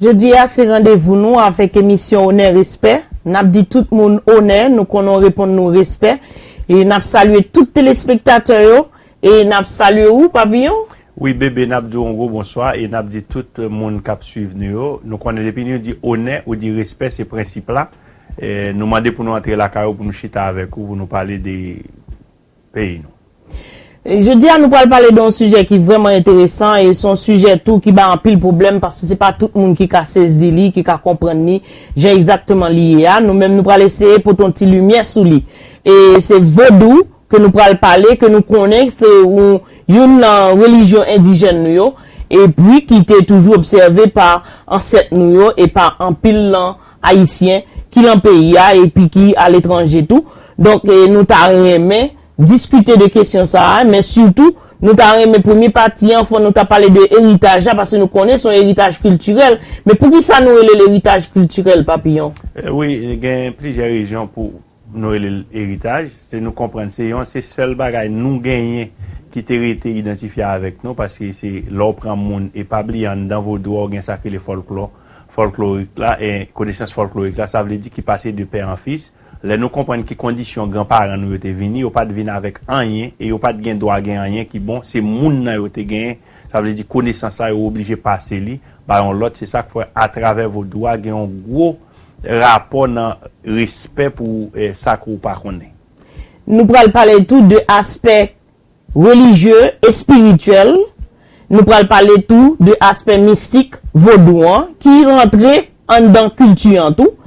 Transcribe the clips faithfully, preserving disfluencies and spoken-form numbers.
Jodi a, se randevou nou avèk emisyon Onè Respè. N ap di tout moun onè, nou konnen w reponn nou respè. E n ap salye tout telespektatè yo, e n ap salye ou, Papiyon. Wi, Bebe, n ap di w yon gwo bonswa, e n ap di tout moun k ap swiv nou yo. Nou konnen depi nou di onè, ou di respè, se prensip la. E nou mande pou nou antre lakay ou, pou nou chita avèk ou, pou nou pale de peyi nou. Jodi a, nou pral pale de yon sijè ki vrèman enteresan, e se yon sijè tou ki bay anpil pwoblèm, paske se pa tout moun ki ka sezi li, ki ka konprann li, jan egzakteman li ye a. Nou menm, nou pral eseye pote yon ti limyè sou li. E se vodou ke nou pral pale, ke nou konnen se yon, youn nan relijyon endijèn nou yo, epi ki te toujou obsève pa ansèt nou yo e pa anpil nan Ayisyen ki nan peyi a epi ki aletranje tou. Donk, e, nou ta renmen diskite de kesyon sa a, men sitou, nou ta renmen premye pati an, fò nou ta pale de eritaj la, paske nou konnen se yon eritaj kiltirèl. Men poukisa nou rele l eritaj kiltirèl, Papiyon? E, wi, gen plizyè rezon pou nou rele l eritaj. Se nou konprann, se yon, se sèl bagay nou genyen ki te rete idantifye avèk nou, paske se lè w pran moun, e pa bliye anndan vodou a, w gen sa k rele fòlklò, fòlklorik la, e konesans fòlklorik la, sa vle di ki pase de pè an fis. Lè nou konprann ki kondisyon granparan nou yo te vini, yo pa t vin avèk anyen, e yo pa t gen dwa gen anyen ki bon, se moun nan yo te genyen. Sa vle di konesans sa, yo oblije pase li ba yon lòt. Se sa k fè, atravè vodou a, gen yon gwo rapò nan respè pou, eh, sa ke w pa konnen. Nou pral pale tou de aspè relijye, espirityèl. Nou pral pale tou de aspè mistik vodou an ki rantre anndan kilti an tou.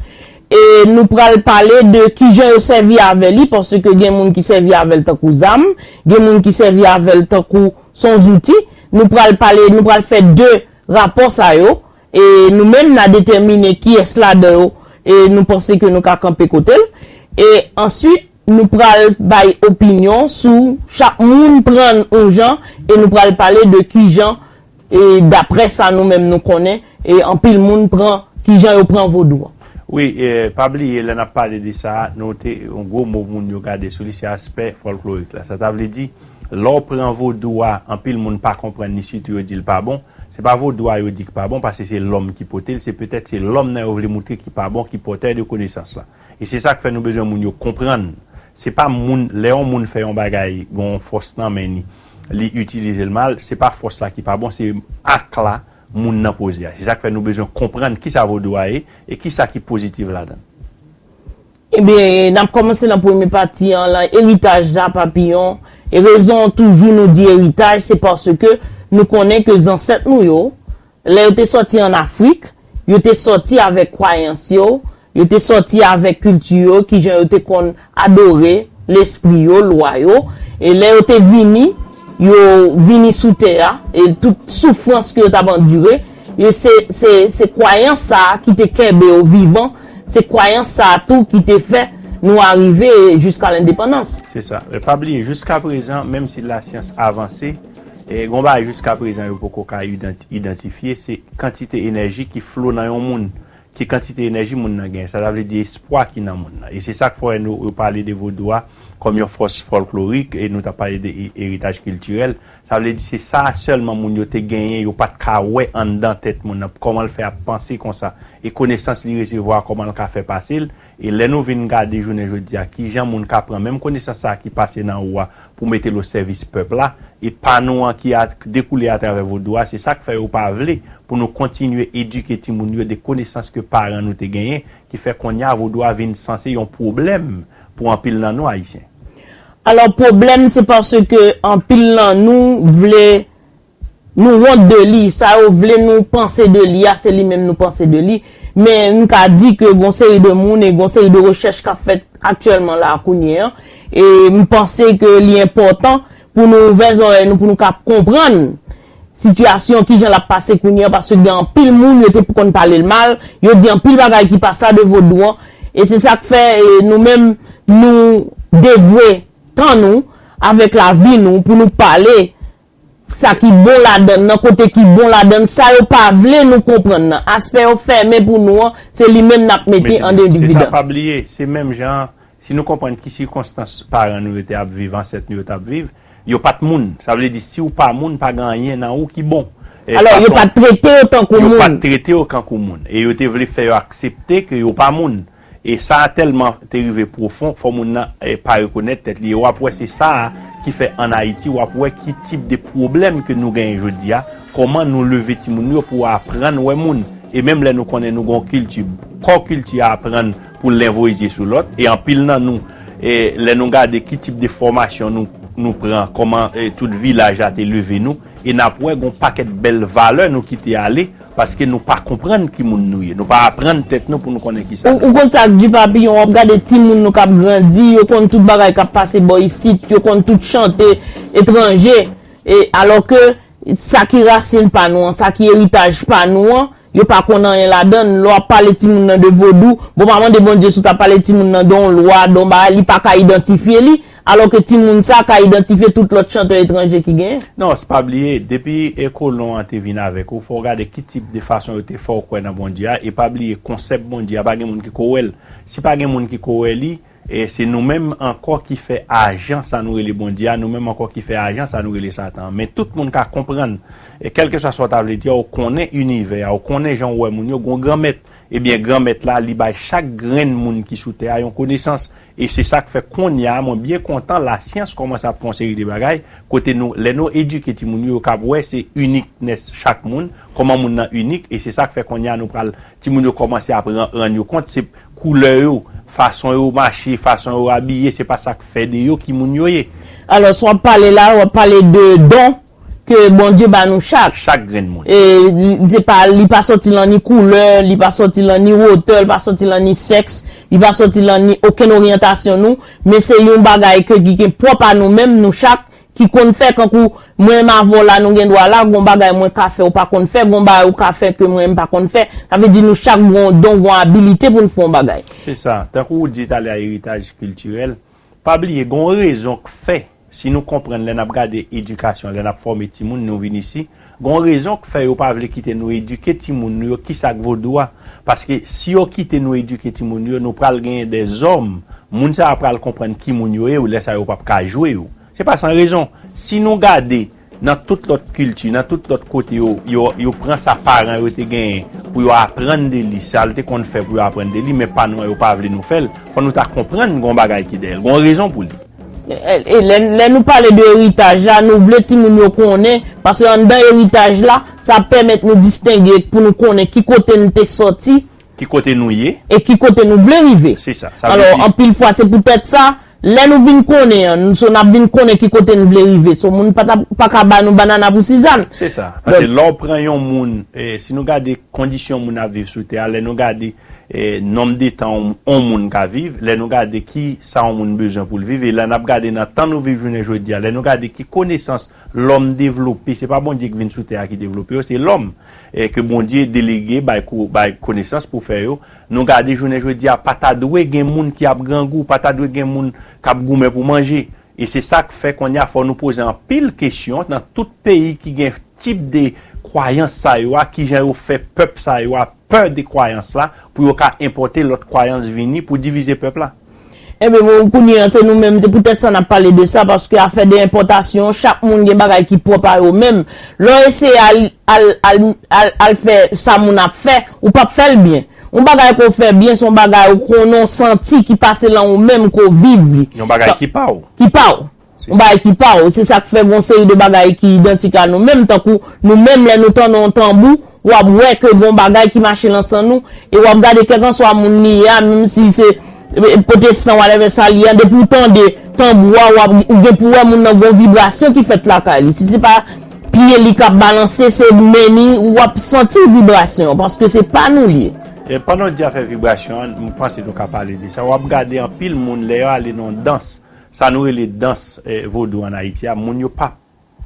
E nou pral pale de kijan yo sèvi avè li, paske gen moun ki sèvi avè l tankou zam, gen moun ki sèvi avè l tankou se yon zouti. Nou pral pale, nou pral fè de rapò sa yo. E nou menm, n a detèmine kiyès ladan yo, e nou panse ke nou ka kanpe kote l. E answit, nou pral bay opinyon sou chak moun pran l yon jan, e nou pral pale de kijan, e daprè sa nou menm nou konnen, e anpil moun pran, kijan yo pran vodou an. Wi, e, pa bliye, lè n ap pale de sa, nou te, yon gwo mo moun yo gade sou li, se aspè fòlklorik la. Sa ta vle di, lè w pran vodou a, anpil moun pa konprann ni sitou yo di l pa bon. Se pa vodou a yo di k pa bon, paske se lòm ki pote l, se petèt se lòm nan yo vle moutre ki pa bon, ki pòtè de konesans la. E se sa k fè nou bezwen moun yo konprann. Se pa moun, lè yon moun fè yon bagay, gen yon fòs nan men li, li itilize l mal, se pa fòs la ki pa bon, se ak la moun nan poze a. Se sa k fè nou bezwen konprann kisa vodou a ye e kisa ki pozitif ladan l. Ebyen, n ap kòmanse nan premye pati an, lan eritaj la, Papiyon. E rezon toujou nou di eritaj, se paske nou konnen ke zansèt nou yo, lè yo te sòti ann Afrik, yo te sòti avèk kwayans yo, yo te sòti avèk kilti yo, kijan yo te konn adore lespri yo, lwa yo. E lè yo te vini, yo vini sou tè a, e tout soufrans ke yo t ap andire, e se, se, se kwayans sa a ki te kenbe yo vivan, se kwayans sa a tou ki te fè nou arive jiska lendepandans. Se sa. E pa bliye, jiska prezan, menm si lasyans avanse, e gen yon bagay jiska prezan yo poko ka idanti-, idantifye, se kantite enèji ki flo nan yon moun, ki kantite enèji moun nan genyen. Sa, sa vle di espwa ki nan moun nan. E se sa k fè nou, yo pale de vodou a kòm yon fòs fòlklorik, e nou t ap pale de e-, eritaj kiltirèl. Sa vle di se sa sèlman moun yo te genyen, yo pa t ka wè anndan tèt moun nan, kòman l fè ap panse konsa, e konesans li resevwa, kòman l ka fè pase l. E lè nou vin gade jounen jodi a, kijan moun ka pran menm konesans sa a ki pase nan ou a pou mete l o sèvis pèp la, e pa nou an ki a dekoule atravè vodou a, se sa k fè yo pa vle pou nou kontinye edike timoun yo de konesans ke paran nou te genyen, ki fè kounye a vodou a vin sanse yon pwoblèm pou anpil nan nou Ayisyen. Alò, pwoblèm, se paske anpil nan nou vle, nou wont de li. Sa yo vle nou panse de li a, se li menm nou panse de li. Men m ka di ke gon seri de moun e gon seri de rechèch k ap fèt aktyèlman la a kounye a. E m panse ke li enpòtan pou nou ouvè zòrèy nou, pou nou ka konprann sitiyasyon, kijan l ap pase kounye a, paske gen anpil moun yo te konn pale l mal, yo di anpil bagay ki pa sa de vodou an, e se sa k fè, e, nou menm, nou devwe tan nou avèk lavi nou pou nou pale sa ki bon ladann nan, kote ki bon ladann, sa yo pa vle nou konprann nan. Aspè yo fèmen pou nou an, se li menm n ap mete an evidans. Se sa, pa bliye, se menm jan, si nou konprann ki sikonstans paran nou yo te ap viv, ansèt nou yo t ap viv, yo pa t moun. Sa vle di, si w pa moun, pa gen anyen nan ou ki bon. E alò, yo fason pa t trete yo tankou yo pa moun. T trete yo kankou moun. E yo te vle fè yo aksepte ke yo pa moun. E sa a tèlman te rive pwofon, fò moun nan eh, pa rekonèt tèt li. E w ap wè se sa a ki fè ann Ayiti, w ap wè ki tip de pwoblèm ke nou genyen jodi a, kòman nou leve timoun yo pou aprann wè moun. E menm lè nou konnen nou gen yon kilti, kò kilti a aprann pou l lenvoye je sou lòt, e anpil nan nou, e lè nou gade ki tip de fòmasyon nou, nou pran, kòman eh, tout vilaj la te leve nou, e n ap wè gen yon pakèt bèl valè nou kite ale, paske nou pa konprann ki moun nou ye. Nou pa aprann tèt nou pou nou konnen ki sa Ou, nou ou ye. Konn sa k di Papiyon, w ap gade timoun nou k ap grandi, yo konn tout bagay k ap pase bò isit, yo konn tout chante etranje, e alò ke sa ki rasin pa nou an, sa ki eritaj pa nou an, yo pa konn anyen ladan l. Lè w ap pale timoun nan de vodou, bon, pa mande Bondye si w ta pale timoun nan de yon lwa, de yon bagay, li pa ka idantifye li, alò ke timoun sa ka idantifye tout lòt chantè etranje ki genyen. Non, se pa bliye, depi e kolon an te vin avèk ou, fò w gade ki tip de fason yo te fè w kwè nan Bondye a, e pa bliye konsèp Bondye a, pa gen moun ki ko wè l. Si pa gen moun ki ko wè li, e se nou menm ankò ki fè ajan sa nou rele Bondye a, nou menm ankò ki fè ajan sa nou rele Satan an. Men tout moun ka konprann, e kèlkeswa sa w ta vle di a, ou konnen inivè a, ou konnen jan w wè moun yo, gon granmèt. Ebyen, granmèt la, li bay chak grenn moun ki sou tè a yon konesans. E se sa k fè kounye a, mwen byen kontan, lasyans kòmanse ap fè yon seri de bagay, kote nou, lè nou edike timoun yo, yo kab wè se iniknès chak moun, kòman moun nan inik, e se sa k fè kounye a nou pral, timoun yo kòmanse ap ran- rann yo kont, se koulè yo, fason yo mache, fason yo abiye, se pa sa k fè de yo ki moun yo ye. Alò, si w ap pale la, w ap pale de don ke Bondye ba nou chak. Chak grenn moun. E li, se pa, li pa sòti lan ni koulè, li pa sòti lan ni wotè, li pa sòti lan ni sèks, li pa sòti lan ni okenn oryantasyon nou, men se yon bagay ke ki gen pwòp a nou menm, nou chak, ki konn fè, kankou mwen menm avè w la, nou gen dwa la, gon bagay mwen ka fè, ou pa konn fè, gon bagay ou ka fè ke mwen menm pa konn fè. Sa vle di nou chak gon don, gon abilite pou n fè yon bagay. Se sa. Tankou ou di talè a, eritaj kiltirèl, pa bliye, gon rezon k fè, si nou konprann lè n ap gade edikasyon, lè n ap fòme timoun, nou vin isi, gon rezon k fè yo pa vle kite nou edike timoun nou yo kisa k vodou a. Paske si yo kite nou edike timoun yo, nou pral genyen dèzòm. Moun sa yo pral konprann ki moun yo ye, lè sa yo p ap ka jwe yo. Se pa san rezon. Si nou gade nan tout lòt kilti, nan tout lòt kote yo, yo, yo pran sa paran yo te genyen pou yo aprann de li, sa l te konn fè pou yo aprann de li, men pa nou an, yo pa vle nou fè l. Fò nou ta konprann gon bagay ki dèyè l, gon rezon pou li. E, e lè, lè nou pale de eritaj la, nou vle timoun yo konnen, paske anndan eritaj la, sa ap pèmèt nou distenge pou nou konnen ki kote n te sòti, ki kote nou ye, e ki kote nou vle rive. Se sa. Sa vle Alò, di anpil fwa, se poutèt sa, lè nou vin konnen an, nou, so n ap vin konnen ki kote n vle rive. So, moun pa t ap, pa ka ba nou banana pou sizann. Se sa. Paske Donk, lè w pran yon moun, eh, si nou gade kondisyon moun ap viv sou tè a, lè nou gade eh, nonb de tan on, on moun ka viv, lè nou gade ki sa on moun bezwen pou l viv, e lè n ap gade nan tan nou viv jounen jodi a, lè nou gade ki konesans lòm devlope, se pa Bondye ki vin sou tè a ki devlope yo, se lòm, eh, ke Bondye delege bay, kou- bay konesans pou fè yo. Nou gade jounen jodi a, pa ta dwe gen moun ki ap grangou, pa ta dwe gen moun k ap goumen pou manje. E se sa k fè kounye a fò nou poze anpil kesyon nan tout peyi ki gen tip de kwayans sa yo a, kijan yo fè pèp sa yo a pè de kwayans la, pou yo ka enpòte lòt kwayans vini pou divize pèp la. Ebyen, bon, kounye a, se nou menm, se poutèt sa n ap pale de sa, paske afè de enpòtasyon, chak moun gen bagay ki pwòp a yo menm. Lè w eseye al, al, al, al, al fè sa moun ap fè, ou p ap fè l byen. Yon bagay ke w fè byen, se yon bagay ou konnen w santi ki pase lan ou menm ke w viv li. Yon bagay ki pa w. Ki pa w. Yon bagay ki pa w. Se sa k fè gon seri de bagay ki idantik a nou menm, tankou nou menm lè nou tande yon tanbou, w ap wè ke gon bagay ki mache lan san nou, e w ap gade kèlkanswa moun li ye a, menm si se, e, pwotestan, whatever sa li ye a, depi w tande tanbou a, w ap, ou gen pou wè moun nan gon vibrasyon ki fèt lakay li. Si se pa pye li k ap balanse, se men li, w ap santi vibrasyon an, paske se pa nou li ye. E pandan w di afè vibrasyon an, m panse nou ka pale de sa. W ap gade anpil moun lè yo ale nan dans, sa nou rele dans, eh, vodou ann Ayiti a, moun yo pa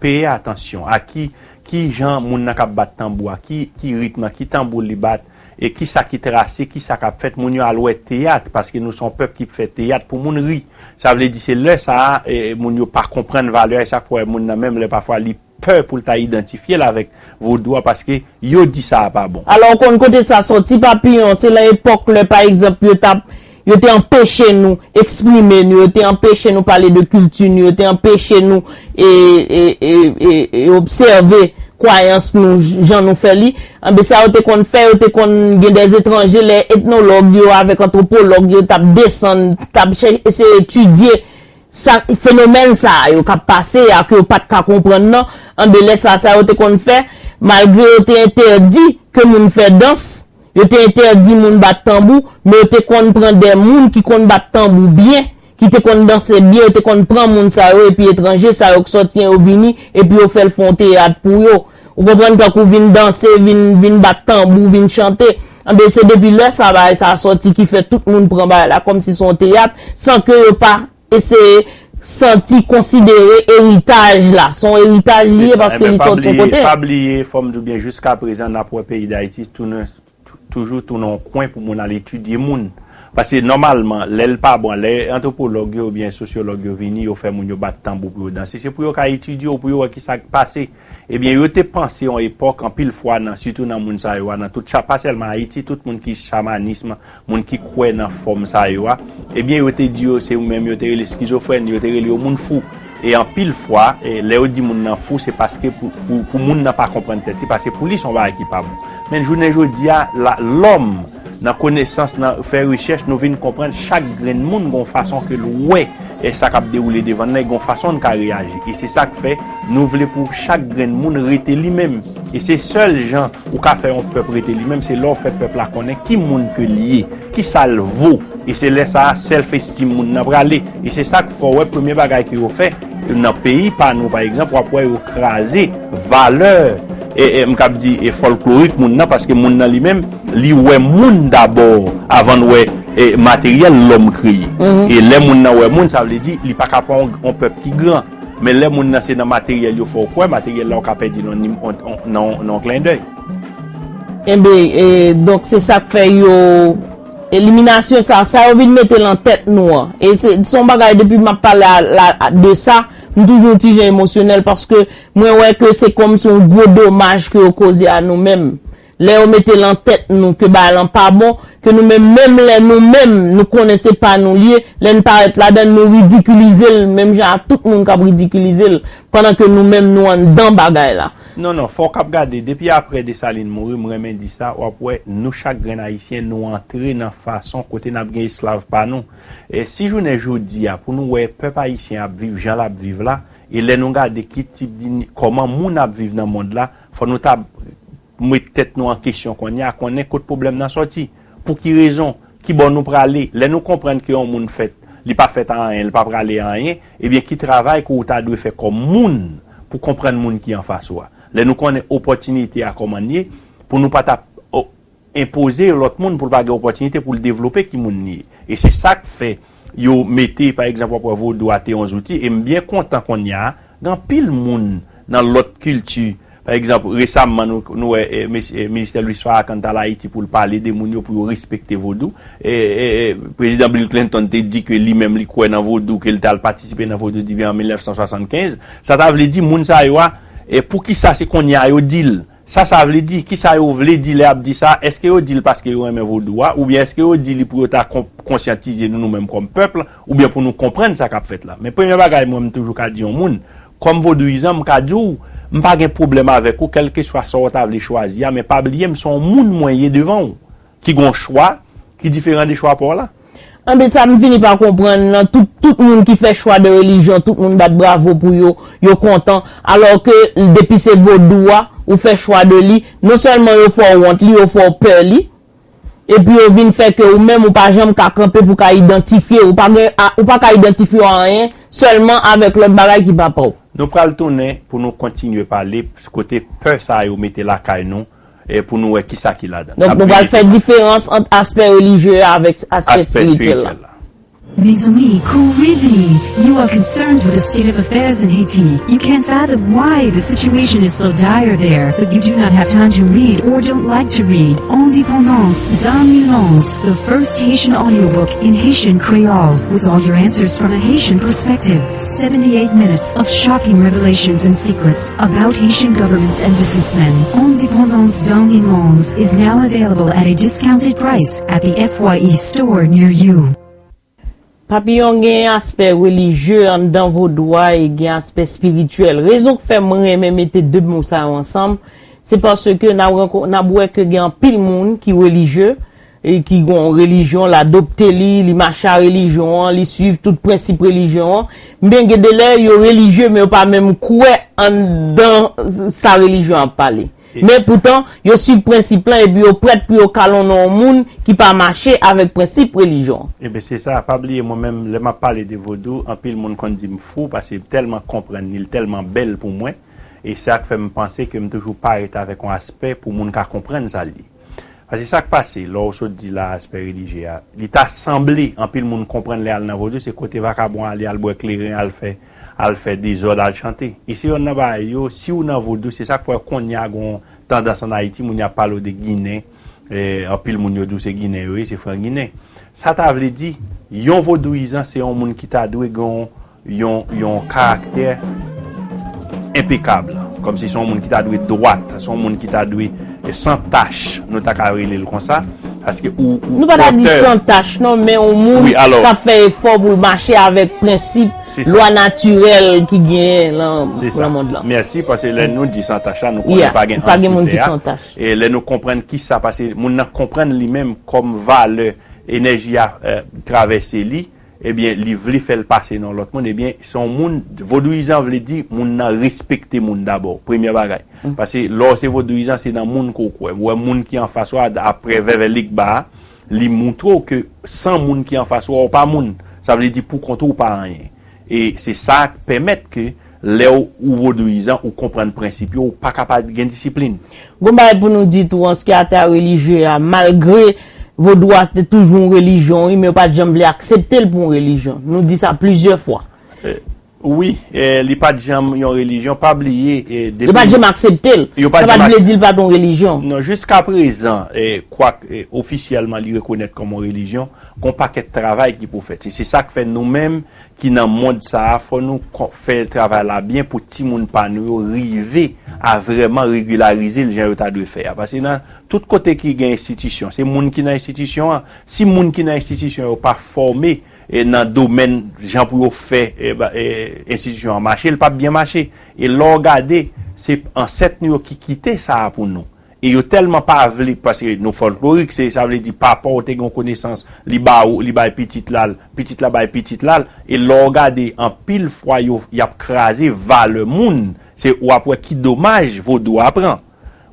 peye atansyon a ki, ki jan moun nan k ap bat tanbou a, ki, ki ritm nan, ki tanbou li bat, e ki sa ki trase, ki sa k ap fèt, moun yo al wè teyat, paske nou se yon pèp ki fè teyat pou moun ri. Sa vle di se lè sa a, eh, moun yo pa konprann valè a, e sa k fè w wè moun nan menm lè pafwa li pè pou l ta idantifye l avèk vodou a, paske yo di sa a pa bon. Alò, w konn kote sa sòti, Papiyon? Se nan epòk lè, pa egzanp, yo t ap, yo te anpeche nou eksprime nou, yo te anpeche nou pale de kilti nou, yo te anpeche nou e, e, e, e, e obsève kwayans nou, jan nou fè li. Anben, sa yo te konn fè, yo te konn gen dè etranje, lè etnològ yo avèk antwopològ yo t ap desann, t ap chèche, eseye etidye sa, fenomèn sa a yo k ap pase a, ke yo pa t ka konprann nan. Anben, lè sa, sa yo te konn fè, malgre yo te entèdi ke moun fè dans, yo te entèdi moun bat tanbou, men yo te konn pran de moun ki konn bat tanbou byen, ki te konn danse byen, yo te konn pran moun sa yo, epi etranje sa yo k sòti an yo vini, epi yo fè l fè yon teyat pou yo. Ou konprann, tankou vin danse, vin, vin bat tanbou, vin chante. Anben, se depi lè sa bagay sa a sòti ki fè tout moun pran bagay la kòmsi se yon teyat, san ke yo pa eseye santi, konsidere eritaj la. Se yon eritaj li ye, paske li sòti yon kote. Pa bliye, fò m di w byen, jiska prezan, n ap wè peyi Dayiti tounen, tou- toujou tounen yon kwen pou moun al etidye moun. Paske nòmalman, lè l pa bon, lè antwopològ yo oubyen sosyològ yo vini, yo fè moun yo bat tanbou pou yo danse, se pou yo ka etidye w, pou yo wè ki sa k pase. Ebyen, yo te panse yon epòk, anpil fwa, nan, sitou nan moun sa yo a, nan tout cha-, pa sèlman Ayiti, tout moun ki chamanism, moun ki kwè nan fòm sa yo a, ebyen, yo te di yo, se ou menm, yo te rele skizofrèn, yo te rele yo moun fou. E anpil fwa, e, lè yo di moun nan fou, se paske pou, pou, pou moun nan pa konprann tèt li, paske pou li, se yon bagay ki pa bon. Men jounen jodi a, la, lòm, nan konesans, nan fè rechèch, nou vin konprann chak grenn moun gon fason ke l wè, e, sa k ap dewoule devan l la, e gon fason l ka reyaji. E se sa k fè nou vle pou chak grenn moun rete li menm. E se sèl jan ou ka fè yon pèp rete li menm, se lè w fè pèp la konnen ki moun ke l ye, ki sa l vo. E se lè sa a, self esteem moun nan prale. E se sa k fè w wè premye bagay ke yo fè nan peyi pa nou, pa egzanp, w ap wè yo kraze valè, e, e, m kab di, e, fòlklorik moun nan, paske moun nan li menm, li wè moun dabò avan l wè, e, materyèl lòm kreye. E lè moun nan wè moun, sa vle di, li pa ka pran yon, yon pèp ki gran. Men lè moun nan se nan materyèl yo fè w kwè, materyèl la ou ka pèdi l nan, nan, nan, nan yon klendèy. Enben, e, donk se sa k fè yo, eliminasyon sa, sa yo vin mete nan tèt nou an. E se, se yon bagay depi m ap pale a, la, a, de sa, m toujou yon ti jan emosyonèl paske mwen wè ke se kòmsi yon gwo domaj ke yo koze a nou menm. Lè yo mete nan tèt nou ke bagay lan pa bon, ke nou menm, menm lè nou menm, nou konnen se pa nou l ye, lè n parèt ladan l, nou ridikilize l, menm jan ak tout moun k ap ridikilize l, pandan ke nou menm, nou anndan bagay la. Non, non, fò w k ap gade, depi aprè Desalin mouri, m renmen di sa, w ap wè, nou chak grenn Ayisyen, nou antre nan fason kote n ap gen esklav pa nou. E si jounen jodi a, pou nou wè pèp ayisyen ap viv jan l ap viv la, e lè nou gade ki tip di, kòman moun ap viv nan mond la, fò nou ta met tèt nou an kesyon kounye a, konnen kot pwoblèm nan sòti. Pou ki rezon? Ki bò nou prale? Lè nou konprann ke yon moun fèt, li pa fèt a anyen, li pa prale a anyen, ebyen ki travay ke w ta dwe fè kòm moun pou konprann moun ki anfas ou a? Lè nou konnen opòtinite a kòman l ye, pou nou pa ta, o, enpoze lòt moun pou l pa gen opòtinite pou l devlope ki moun li ye. E se sa k fè yo mete, pa egzanp, w ap wè vodou a te yon zouti, e m byen kontan kounye a, gen anpil moun nan lòt kilti. Pa egzanp, resamman, nou, nou wè, e, mes-, e, Ministè Luis Farrakhan t al Ayiti pou l pale de moun yo, pou yo respekte vodou. E, e, e, Prezidan Bill Clinton te di ke li menm li kwè nan vodou, ke l t al patisipe nan vodou diven an mil nèf san swasannkenz. Sa ta vle di, moun sa yo a, e, poukisa se kounye a yo di l? Sa sa vle di? Kisa yo vle di lè y ap di sa? Èske yo di l paske yo renmen vodou a? Oubyen èske yo di li pou yo ta kon-, konsyantize nou, nou menm kòm pèp, oubyen pou nou konprann sa k ap fèt la? Men premye bagay mwen, m toujou ka di yon moun, kòm vodouyizan, m ka di w, m pa gen pwoblèm avèk ou, kèlkeswa sa w ta vle chwazi a, men pa bliye m se yon moun mwen ye devan w, ki gon chwa ki diferan de chwa pa w la. Anben, sa m fini pa konprann nan, tout, tout moun ki fè chwa de relijyon, tout moun bat bravo pou yo, yo kontan, alò ke depi se vodou a, ou fè chwa de li, non sèlman yo fè w wont li, yo fè w pè li, epi yo vin fè ke ou menm ou pa janm ka kanpe pou ka idantifye, ou pa gen, a, ou pa ka idantifye w a anyen, sèlman avèk lòt bagay ki pa pa w. Nou pral tounen pou nou kontinye pale kote pè sa yo mete lakay nou, e pou nou wè kisa ki ladan. Donk, nou pral fè diferans ant aspè relijye a avèk aspè espirityèl la. Mes amis, courez venez. You are concerned with the state of affairs in Haiti. You can't fathom why the situation is so dire there, but you do not have time to read or don't like to read. Indépendance, Dany Lons, the first Haitian audiobook in Haitian Creole, with all your answers from a Haitian perspective. Seventy-eight minutes of shocking revelations and secrets about Haitian governments and businessmen. Indépendance, Dany Lons is now available at a discounted price at the F Y E store near you. Papiyon, gen aspè relijye anndan vodou a e gen aspè espirityèl. Rezon k fè mwen renmen mete de mo sa yo ansanm, se paske n ap ranko- n ap wè ke gen anpil moun ki relijye, e ki gon relijyon, l adopte li, li mache a relijyon an, li swiv tout prensip relijyon an. Men gen de lè, yo relijye, men yo pa menm kwè anndan sa relijyon an ap pale. Men poutan, yo swiv prensip lan epi yo prèt pou yo kalonnen yon moun ki pa mache avèk prensip relijyon an. Ebyen, se sa. Pa bliye, mwen menm, lè m ap pale de vodou, anpil moun konn di m fou, paske m tèlman konprann li, li tèlman bèl pou mwen. E sa k fè m panse ke m toujou parèt avèk yon aspè pou moun ka konprann sa l ye. Paske sa k pase, lè w sot di la aspè relijye a, li ta sanble anpil moun konprann lè al nan vodou, se kote vakabon ale, al bwè kleren, al fè, al fè dezòd, al chante. E se yonn nan bagay yo, si w nan vodou, se sa k fè kounye a gon tandans ann Ayiti, moun y ap pale w de Ginen, eh, anpil moun yo di w se Ginen yo ye, se fran Ginen. Sa ta vle di, yon vodouyizan se yon moun ki ta dwe gen yon, yon karaktè enpekab. Kòmsi se yon moun ki ta dwe dwat, se yon moun ki ta dwe, eh, san tach, nou ta ka rele l konsa. Paske ou, ou Nou pa ta di otè san tach non, men yon moun Wi, alò. k ap fè efò pou l mache avèk prensip Se sa. lwa natirèl ki genyen nan, Se sa. nan mond lan. Mèsi, paske lè nou di san tach la, nou konnen Yeah, pa gen pa gen moun ki anfitè a. san tach. E lè nou konprann ki sa, paske moun nan konprann li menm kòm valè, enèji a, eh, travèse li, ebyen, li vle fè l pase nan lòt moun, ebyen, se yon moun, vodouyizan vle di moun nan respekte moun dabò, premye bagay. Paske lè w se vodouyizan, se nan moun ke w kwè. Ou wè moun ki anfas ou a, daprè Vèvè Legba a, li montre w ke san moun ki anfas ou a, ou pa moun. Sa vle di pou kont ou, ou pa anyen. E se sa k pèmèt ke lè w, ou vodouyizan, ou konprann prensip yo, ou pa ka pa gen disiplin. Gon bagay pou nou di tou, an se ki atè a relijye a, malgre vodou a te toujou yon relijyon, wi, men yo pa t janm vle aksepte l pou yon relijyon. Nou di sa plizyè fwa. Eh, wi, eh, li pa t janm yon relijyon. Pa bliye, eh, Yo pa t depi janm aksepte l. Yo pa Sa pa janm t vle ak- di l pa t yon relijyon. Non, jiska prezan, eh, kwak, eh, ofisyèlman li rekonèt kòm yon relijyon, gon pakèt travay ki pou fèt. E se sa k fè nou menm ki nan mond sa a, fò nou ko- fè travay la byen pou timoun pa nou yo rive a vrèman regilarize l jan yo ta dwe fè a. Paske nan tout kote ki gen enstitisyon, se moun ki nan enstitisyon an. Si moun ki nan enstitisyon yo pa fòme, e nan domèn jan pou yo fè, e, ba- e, enstitisyon an mache, l p ap byen mache. E lè w gade, se ansèt nou yo ki kite sa a pou nou. E yo tèlman pa vle, paske nou fòlklorik, se, sa vle di papa w te gen yon konesans, li ba ou, li bay pitit la l, pitit la bay pitit la l. E lè w gade, anpil fwa, yo, y ap kraze valè moun. Se, w ap wè ki domaj vodou a pran.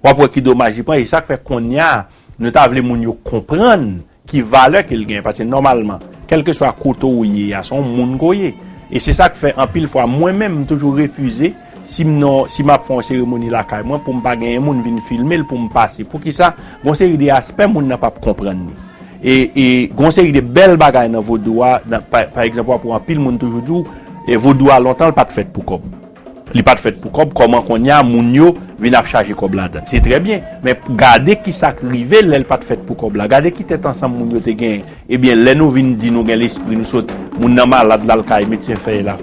W ap wè ki domaj li pran. E sa k fè kounye a, nou ta vle moun yo konprann ki valè ke l genyen. Paske nòmalman, kèlkeswa kote w ye a, se yon moun ke w ye. E se sa k fè anpil fwa, mwen menm, m toujou refize, si m nan, si m ap fè yon seremoni lakay mwen, pou m pa genyen moun vin filme l pou m pase. Poukisa? Gon seri de aspè moun nan p ap konprann li. E, e gon seri de bèl bagay nan vodou a, nan, pa, pa egzanp, w ap wè anpil moun toujou di w, e vodou a lontan, l pa t fèt pou kòb. Li pa t fèt pou kòb, kòman kounye a moun yo vin ap chaje kòb ladan l? Se trè byen, men gade ki sa k rive lè l pa t fèt pou kòb la. Gade ki tèt ansanm moun yo te genyen. Ebyen, lè nou vin di nou gen lespri, nou sot, moun nan malad, l al kay medsen fèy la.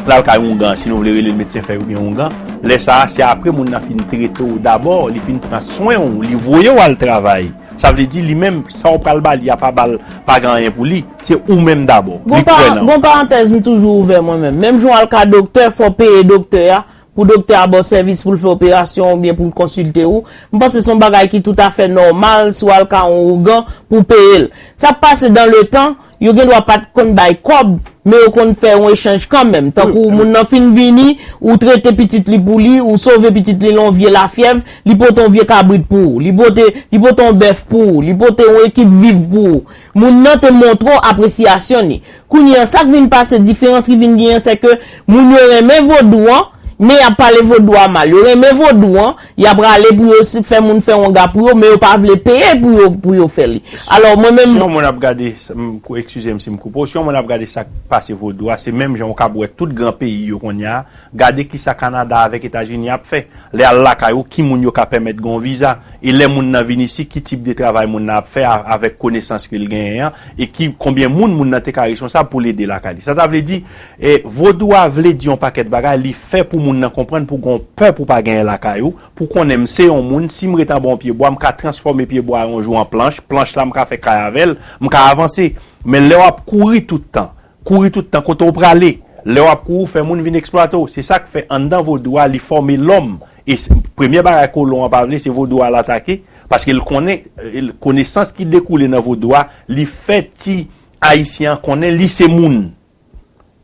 L al kay oungan, si nou vle rele l medsen fèy oubyen oungan. Lè sa a, se apre moun nan fin trete w dabò, li fin pran swen w, li voye w al travay. Sa vle di, li menm, sa w pral ba li a pa ba l, pa gen anyen pou li. Se ou menm dabò. Li Gon pa, kwè nan ou. gon parantèz m toujou ouvè mwen menm. Menm jan w al ka doktè, fò w peye doktè a. Pou doktè a ba w sèvis pou l fè operasyon oubyen pou l konsilte w. M panse se yon bagay ki toutafè nòmal si w al ka yon ougan pou w peye l. Sa pase dans le temps, yo gen dwa pa t konn bay kòb, men yo konn fè yon echanj kanmenm. Tankou moun nan fin vini, ou trete pitit li pou li, ou sove pitit li nan yon vye lafyèv, li pote yon vye kabrit pou ou, li pote, li pote yon bèf pou ou, li pote yon ekip viv pou ou. Moun nan te montre w apresyasyon li. Kounye a, sa k vin pase, diferans ki vin genyen, se ke moun yo renmen vodou an, men y ap pale vodou a mal. Yo renmen vodou an, y ap rale pou yo si- fè moun fè wonga pou yo, men yo pa vle peye pou yo, pou yo fè li. Alò, mwen menm Si yon moun ap gade, s- m- kou- eskize m si m koupe w, si yon moun ap gade sa k pase vodou a, se menm jan w ka wè tout gran peyi yo kounye a, gade kisa Kanada avèk Etazini ap fè. Lè al lakay ou, ki moun yo ka pèmèt gen yon viza? E lè moun nan vin isi, ki tip de travay moun nan ap fè a- avèk konesans ke l genyen an? E ki, konbyen moun moun nan te ka responsab pou l ede lakay li? Sa ta vle di, e, vodou a vle di yon pakèt bagay, li fè pou moun nan konprann pou gon pè pou pa genyen lakay ou, pou konnen m se yon moun, si m ret anba yon pyebwa, m ka transfòme pyebwa a yon jou an planch, planch la m ka fè kay avè l, m ka avanse. Men lè w ap kouri tout tan, kouri tout tan kote w prale. Lè w ap kouri, w fè moun vin eksplwate w. Se sa k fè anndan vodou a, li fòme lòm. E s- premye bagay kolon an pa vle, se vodou a l atake, paske l konnen, eh, konesans ki dekoule nan vodou a, li fè ti Ayisyen an konnen li se moun.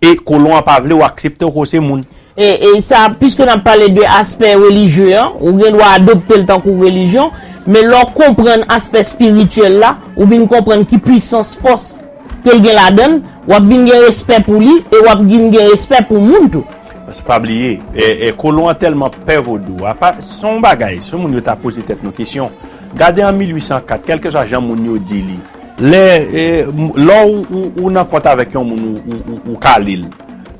E kolon an pa vle w aksepte w ke w se moun. E, e sa, piske n ap pale de aspè relijye an, ou gen dwa adopte l tankou relijyon, men lè w konprann aspè espirityèl la, ou vin konprann ki pwisans, fòs ke l gen ladan l, w ap vin gen respè pou li e w ap vin gen respè pou moun tou. Paske pa bliye, e, e, kolon an tèlman pè vodou a, pa, se yon bagay, si moun yo ta poze tèt nou kesyon, gade an mil uit san kat, kèlkeswa jan moun yo di li, lè, e, m- lè w, ou, ou nan kont avèk yon moun, ou, ou, ou, ou kale l.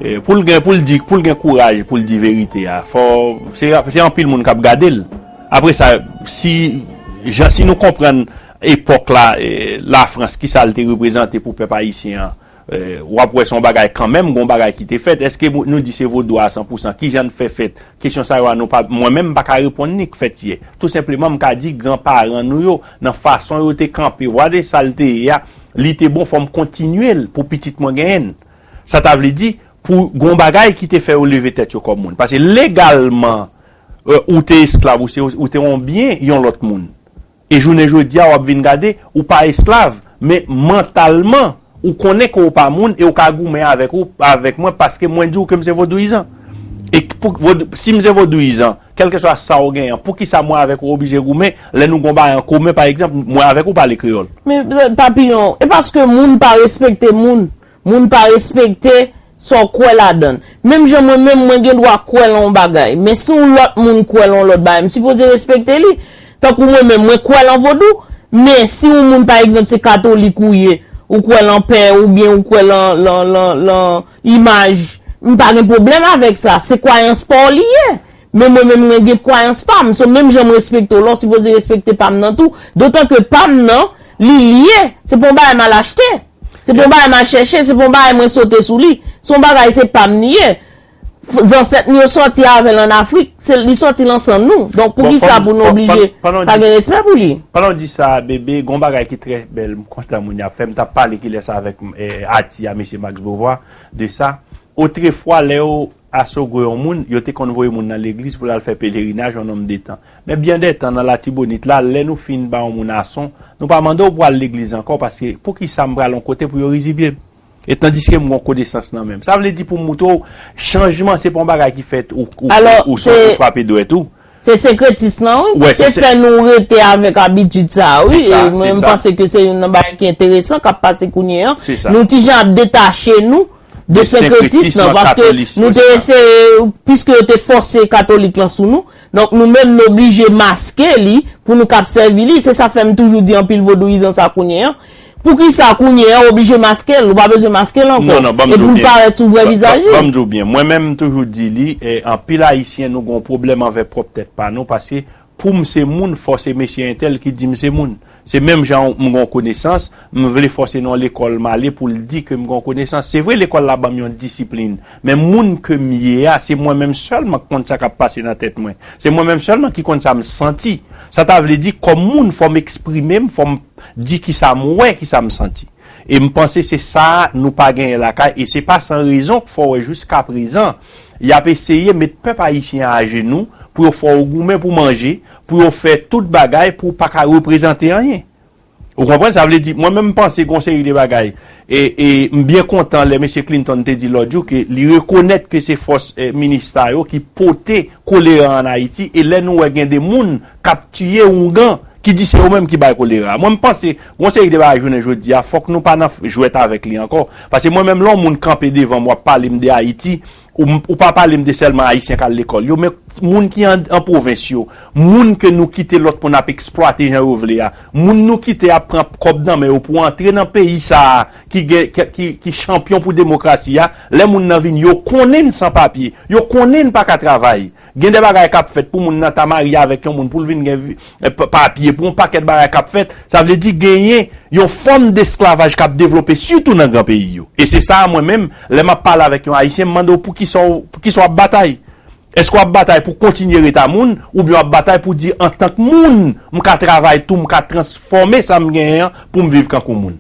E, pou l gen, pou l di, pou l gen kouraj, pou l di verite a, fò, se, se anpil moun k ap gade l. Apre sa, si, jan, si nou konprann epòk la, e, Lafrans, ki sa l te reprezante pou pèp ayisyen an, e, w ap wè se yon bagay kanmenm, gen yon bagay ki te fèt. Èske nou, nou di se vodou a san pou san? Ki jan l fè fèt? Kesyon sa yo a, nou pa, mwen menm, m pa ka reponn li k fèt yè. Tou senpleman, m ka di granparan nou yo, nan fason yo te kanpe, w a de sa l te ye a, li te bon, fò m kontinye l pou pitit mwen genyen l. Sa ta vle di, pou gon bagay ki te fè yo leve tèt yo kòm moun. Paske legalman, e, ou te esklav, ou se, ou te yon byen yon lòt moun. E jounen jodi a, w ap vin gade, ou pa esklav, men mantalman, ou konnen ke w pa moun e w ka goumen avèk ou, avèk mwen, paske mwen di w ke m se vodouyizan. E k- pou, vod- si m se vodouyizan, kèlkeswa sa w genyen, poukisa mwen avèk ou oblije goumen lè nou gon bagay an komen, pa egzanp, mwen avèk ou pale kreyòl? Men, e, Papiyon, e paske moun pa respekte moun. Moun pa respekte sa w kwè ladan l. Menm jan mwen menm, mwen gen dwa kwè lan yon bagay. Men si yon lòt moun kwè lan yon lòt bagay, m sipoze respekte li. Tankou mwen menm, mwen kwè lan vodou. Men si yon moun, pa egzanp, se katolik ou ye, ou kwè lan pè, oubyen ou kwè lan, lan, lan, lan imaj, m pa gen pwoblèm avèk sa. Se kwayans pa w li ye. Men mwen menm, mwen gen kwayans pa m. So, menm jan m respekte w la, w sipoze respekte pa m nan tou. Dotan ke pa m nan, li lye. Se pa yon bagay m al achte. Se pa yon bagay m al chèche, se pa yon bagay mwen sote sou li. Se yon bagay, se pa m li ye. F- Zansèt nou yo sòti avè l ann Afrik. Se, li sòti lan san nou. Donk, poukisa pou nou oblije pa gen respè pou li? Pandan w di sa, Bebe, gon bagay ki trè bèl, m kontan moun y ap fè. M t ap pale kilès avèk, e, Ati a, mesye Max Beauvoir, de sa. Otrefwa, lè yo asogwe yon moun, yo te konn voye moun nan legliz pou l al fè pelerinaj yon nonm de tan. Men byen de tan nan Latibonit la, lè nou fin ba yon moun ason, nou pa mande w pou al legliz ankò, paske poukisa m pral yon kote pou yo rizibye m? E tandiske m gon konesans nan men m. Sa vle di pou m moutre w, chanjman se pa yon bagay ki fèt ou, ou, Alò, ou sot se ou frape dwèt ou. Se senkretis lan, wi. Wè, se Te se- fè nou rete avèk abitid sa a, wi. Se sa, E mwen, se m sa. panse ke se youn nan bagay ki enteresan k ap pase kounye an. Se sa. Nou ti jan ap detache nou de De senkretis senkretis lan, lan, paske katolis, nou te se sa. eseye, piske yo te fòse katolik lan sou nou, donk nou menm nou oblije maske li pou nou kab sèvi li. Se sa fè m toujou di anpil vodouyizan sa kounye an. Poukisa kounye an w oblije maske l? Ou pa bezwen maske l ankò. Non, non, ban m di w byen. Epi l parèt sou vrè Ban- vizaj ban- li. Ban m di w byen. Mwen menm, m toujou di li, e, anpil Ayisyen, nou gon pwoblèm avèk pwòp tèt pa nou, paske pou m se moun, fò se mesye entèl ki di m se moun. Se menm jan m gon konesans, m vle fòse nan lekòl m ale pou l di ke m gon konesans. Se vre, lekòl la ban m yon disiplin, men moun ke m ye a, se mwen menm sèlman k konn sa k ap pase nan tèt mwen. Se mwen menm sèlman ki konn sa m santi. Sa ta vle di, kòm moun, fò m eksprime m, fò m di kisa m wè, kisa m santi. E m panse se sa nou pa genyen lakay, e se pa san rezon k fè w wè jiskaprezan, y ap eseye met pèp ayisyen an ajenou pou yo fè w goumen pou manje, pou yo fè tout bagay pou w pa ka reprezante anyen. Ou konprann? Sa vle di, mwen menm m panse gon seri de bagay. E, e m byen kontan lè mesye Clinton te di lòt jou ke li rekonèt ke se fòs, e, minista yo ki pote kolera ann Ayiti, e lè nou wè gen de moun k ap tiye oungan, ki di se yo menm ki bay kolera. Mwen, m panse, gon seri de bagay jounen jodi a, fòk nou pa nan f- jwèt avèk li ankò. Paske mwen menm, lè yon moun kanpe devan m, w ap pale m de Ayiti, ou, m- ou pa pale m de sèlman Ayisyen k al lekòl yo, men moun ki an, an pwovens yo, moun ke nou kite lòt moun ap eksplwate jan yo vle a, moun nou kite ap pran kòb nan men yo pou antre nan peyi sa a, ki gen, ki, ki, ki chanpyon pou demokrasi a, lè moun nan vini, yo konnen n san papye, yo konnen n pa ka travay. Gen de bagay k ap fèt pou moun nan ta marye avèk yon moun pou l vin gen vi- eh, pa- papye, pou yon pakèt bagay k ap fèt. Sa vle di genyen yon fòm desklavaj k ap devlope, sitou nan gran peyi yo. E se sa a mwen menm, lè m ap pale avèk yon Ayisyen, m mande w poukisa w, poukisa w ap batay? Èske w ap batay pou kontinye ret a moun, oubyen w ap batay pou di, antank moun, m ka travay tou, m ka transfòme sa m genyen an pou m viv kankou moun?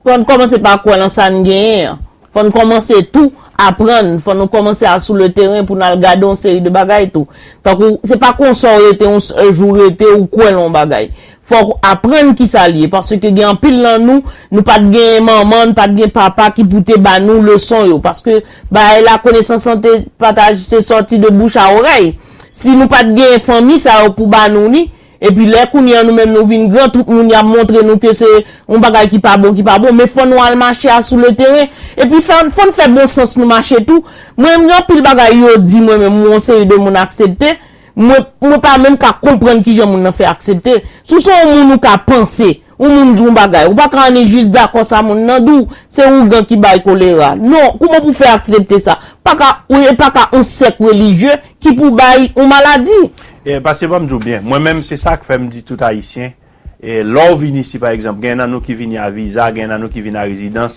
Fò n kòmanse pa kwè lan sa n genyen an. Fò n kòmanse tou aprann, fò nou kòmanse al sou le teren pou n al gade yon seri de bagay tou. Tankou, se pa konsa w rete, yon sèl jou w rete, ou kwè nan yon bagay. Fòk ou aprann kisa l ye, paske gen anpil nan nou, nou pa t gen manman, nou pa t gen papa ki pou te ba nou leson yo, paske bagay la, konesans lan te pataje, se sòti de bouch a orèy. Si nou pa t gen fanmi sa yo pou ba nou li, epi lè kounye a nou menm nou vin gran, tout moun y ap montre nou ke se yon bagay ki pa bon, ki pa bon, men fò nou al mache a sou le teren, epi fò, fò n fè bon sans nou mache tou. Mwen, gen anpil bagay yo di mwen menm, yon seri de moun aksepte, mwen, mwen pa menm ka konprann kijan moun nan fè aksepte. Si w se yon moun ou ka panse, yon moun di yon bagay, ou pa ka annik jis dakò sa moun nan di w, se ougan ki bay kolera. Non, kouman pou fè aksepte sa? Pa ka, ou e pa ka yon sèk relijye ki pou bay yon maladi. E, paske ban m di w byen, mwen menm se sa k fè m di tout Ayisyen, e, lè w vin isi pa egzanp, gen nan nou ki vini a viza, gen nan nou ki vin a rezidans,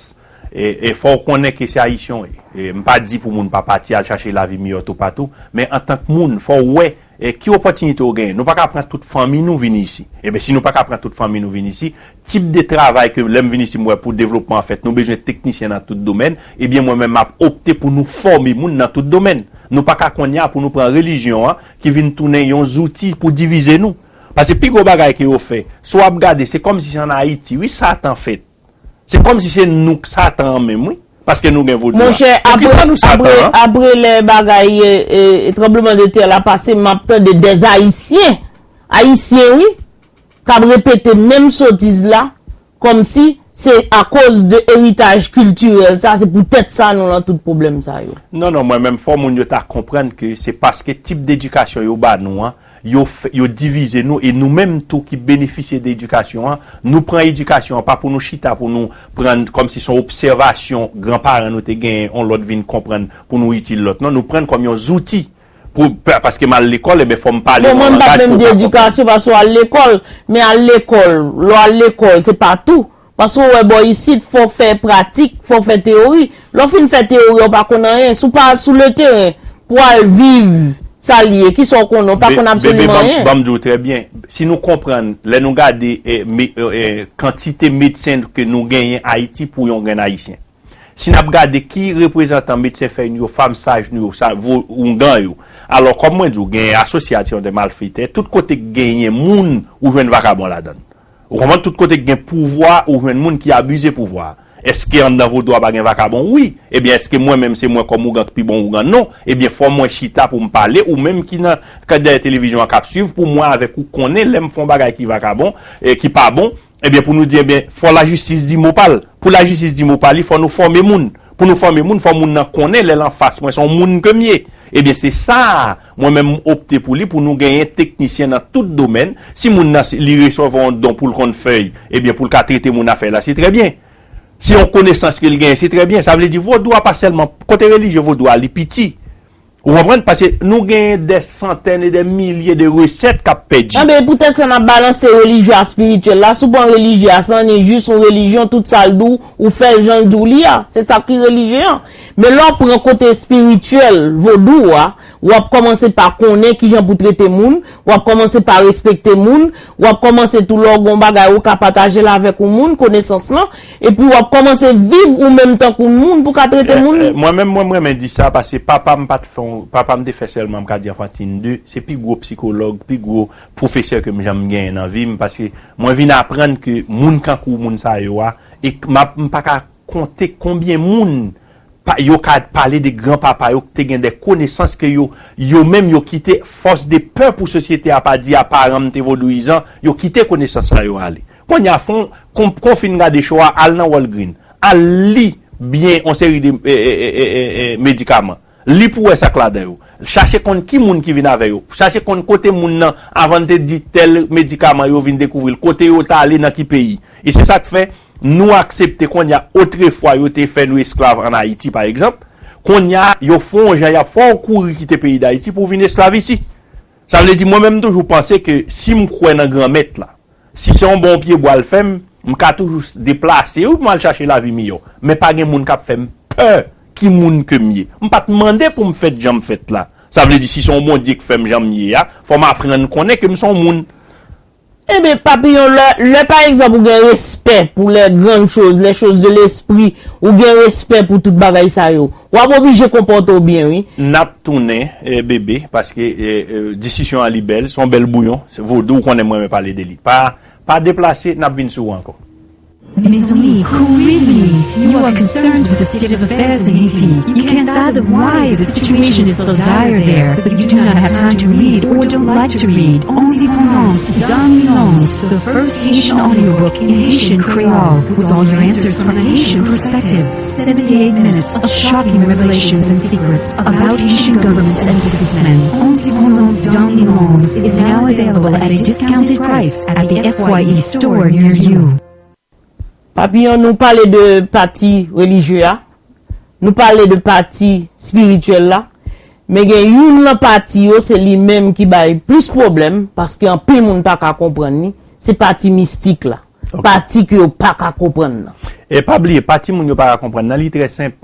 e, e fò w konnen ke se Ayisyen w ye. E, m pa di pou moun pa pati al chache lavi miyò toupatou, men antank moun, fò w wè, e, ki opòtinite w genyen. Nou pa ka pran tout fanmi nou vini isi. Ebyen, si nou pa ka pran tout fanmi nou vini isi, tip de travay ke lè m vin isi m wè pou devlopman an fèt, nou bezwen teknisyen nan tout domèn, ebyen mwen menm m ap opte pou nou fòme moun nan tout domèn. Nou pa ka kounye a pou nou pran relijyon an ki vin tounen yon zouti pou divize nou. Paske pi gwo bagay ke yo fè, si w ap gade, se kòmsi se ann Ayiti, wi, Satan fèt. Se kòmsi se nou k Satan an menm, wi. Paske nou gen vodou a. Monchè, apre, apre, apre lè bagay, e, e, tranbleman de tè la pase, m ap tande dèz Ayisyen, Ayisyen, wi, k ap repete menm sotiz la, kòmsi se akoz de eritaj kiltirèl sa, se poutèt sa nou lan tout pwoblèm sa yo. Non, non, mwen menm, fò moun yo ta konprann ke se paske tip dedikasyon yo ba nou an, yo, yo divize nou, e nou menm tou ki benefisye de edikasyon an, nou pran edikasyon an pa pou nou chita, pou nou pran kòmsi se yon obsèvasyon granparan nou te genyen, yon lòt vin konprann pou nou itil lòt. Non, nou pran l kòm yon zouti. Pou, pa- paske m al lekòl, ebyen, fò m pale nan yon langaj pou w ka konprann. Bon, mwen m pa menm di edikasyon paske w al lekòl, men al lekòl, lè w al lekòl, se pa tou. Paske w wè bò isit, fò w fè pratik, fò w fè teyori. Lè w fin fè teyori a, w pa konn anyen. Si w pa sou le teren, pou w al viv sa l ye, kisa w konnen, w pa konn absoliman anyen. Bebe, ban m di w trè byen. Si nou konprann, lè nou gade, e, me- e, e, kantite medsen ke nou genyen Ayiti pou yon grenn Ayisyen. Si n ap gade ki reprezantan medsen fèy nou yo, fanm saj nou yo, sa, vo, oungan yo. Alò, kòm mwen di w, gen asosyasyon de malfetè, tout kote k genyen moun, ou jwenn vakabon ladan l. Ou konprann, tout kote k gen pouvwa, ou jwenn moun ki abize pouvwa. Èske anndan vodou a pa gen vakabon? Wi. Ebyen, èske mwen menm se mwen kòm oungan k pi bon oungan? Non. Ebyen, fò mwen chita pou m pale, ou menm ki nan, k dèyè televizyon an k ap swiv, pou mwen avèk ou konnen lè m fè yon bagay ki vakabon, e ki pa bon, Ebyen, pou nou di, ebyen, fò lajistis di mo pa l. Pou lajistis di mo pa li, fò nou fòme moun. Pou nou fòme moun, fò moun nan konnen lè l anfas mwen, se yon moun ke m ye. Ebyen, se sa a, mwen menm, m opte pou li, pou nou genyen teknisyen nan tout domèn. Si moun nan, se- li resevwa yon don pou l konn fèy, ebyen, pou l ka trete moun a fèy la, se trè byen. Se yon konesans ke l genyen, se trè byen. Sa vle di, vodou a pa sèlman, kote relijye vodou a, li piti. Ou konprann? Paske nou genyen dè santèn e dè milye de resèt k ap pèdi. Enben, poutèt sa n ap balanse relijye a espirityèl la. Si w pran relijye a, se annik jis yon relijyon, tout sa l di w, ou fè l jan l di w li a. Se sa ki relijye an. Men lè w pran kote espirityèl vodou a, w ap kòmanse pa konnen kijan pou trete moun, w ap kòmanse pa respekte moun, w ap kòmanse tou lè w gen yon bagay ou ka pataje l avèk yon moun, konesans lan, epi w ap kòmanse viv ou menm tankou moun pou w ka trete moun. Mwen menm, mwen, m renmen di sa, paske papa m pa t fè yon, papa m te fè sèlman, m ka di anfantin de, se pi gwo sikològ, pi gwo pwofesè ke m janm genyen nan vi m, paske mwen vin aprann ke moun kankou moun sa yo a, e m ap, m pa ka konte konbyen moun pa, yo ka pale de granpapa yo ki te gen de konesans ke yo, yo menm yo kite fòs de pè pou sosyete a pa di a paran m te vodouyizan, yo kite konesans sa yo ale. Kounye a, fon, kon, kon w fin gade cho a, al nan Walgreen, al li byen yon seri de e, e, e, e, e, e, medikaman. Li pou w wè sa k ladan yo. Chache konn ki moun ki vin avè yo. Chache konn kote moun nan, avan n te di tèl medikaman yo vin dekouvri l, kote yo t ale, nan ki peyi. E se sa k fè, nou aksepte kounye a, otrefwa yo te fè nou esklav ann Ayiti, pa egzanp. Kounye a, yo fè yon jan, y ap fè w kouri kite peyi Dayiti pou w vin esklav isi. Sa vle di, mwen menm, m toujou panse ke si m kwè nan Granmèt la, si se yon bon pyebwa l fè m, m ka toujou s- deplase, wi, pou m al chache lavi miyò. Men pa gen moun k ap fè m pè ki moun ke m ye. M pa t mande pou m fèt jan m fèt la. Sa vle di, si se yon Bondye k fè m jan m ye a, fò m aprann konnen ke m se yon moun. Ebyen, Papiyon, lè, lè pa egzanp ou gen respè pou les grandes choses, les choses de l'esprit, ou gen respè pou tout bagay sa yo, w ap oblije konpòte w byen, wi. N ap tounen, eh, Bebe, paske, eh, eh, diskisyon an li bèl, se yon bèl bouyon. Se vodou, ou konnen mwen renmen pale de li. Pa, pa deplase, n ap vin sou ou ankò. Mezanmi, kouri vini. You are concerned with the state of affairs in Haiti. You can't fathom why the situation is so dire there, but you do not have time to read or don't like to read. Indépendance, Dominance, the first Haitian audiobook in Haitian Creole, with all your answers from a Haitian perspective. Seventy-eight minutes of shocking revelations and secrets about Haitian governments and businessmen. Indépendance, Dominance is now available at a discounted price at the F Y E store near you. Papiyon, nou pale de pati relijye a, nou pale de pati espirityèl la, men gen youn nan pati yo, se li menm ki bay plis pwoblèm, paske anpil moun pa ka konprann li, se pati mistik la. Ok. Pati ke yo pa ka konprann nan. E pa bliye, pati moun yo pa ka konprann nan, li trè senp.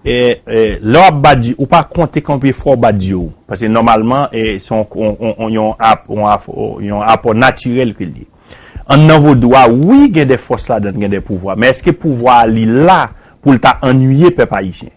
E, e, lè w ap bat di, ou pa konte konbyen fwa w bat di ou. Paske nòmalman, e, se yon, yon, yon, yon ap-, yon ap-, yon apò natirèl ke l ye. Anndan vodou a, wi, gen de fòs ladan, gen de pouvwa. Men èske pouvwa a li la pou l ta annuiye pèp ayisyen?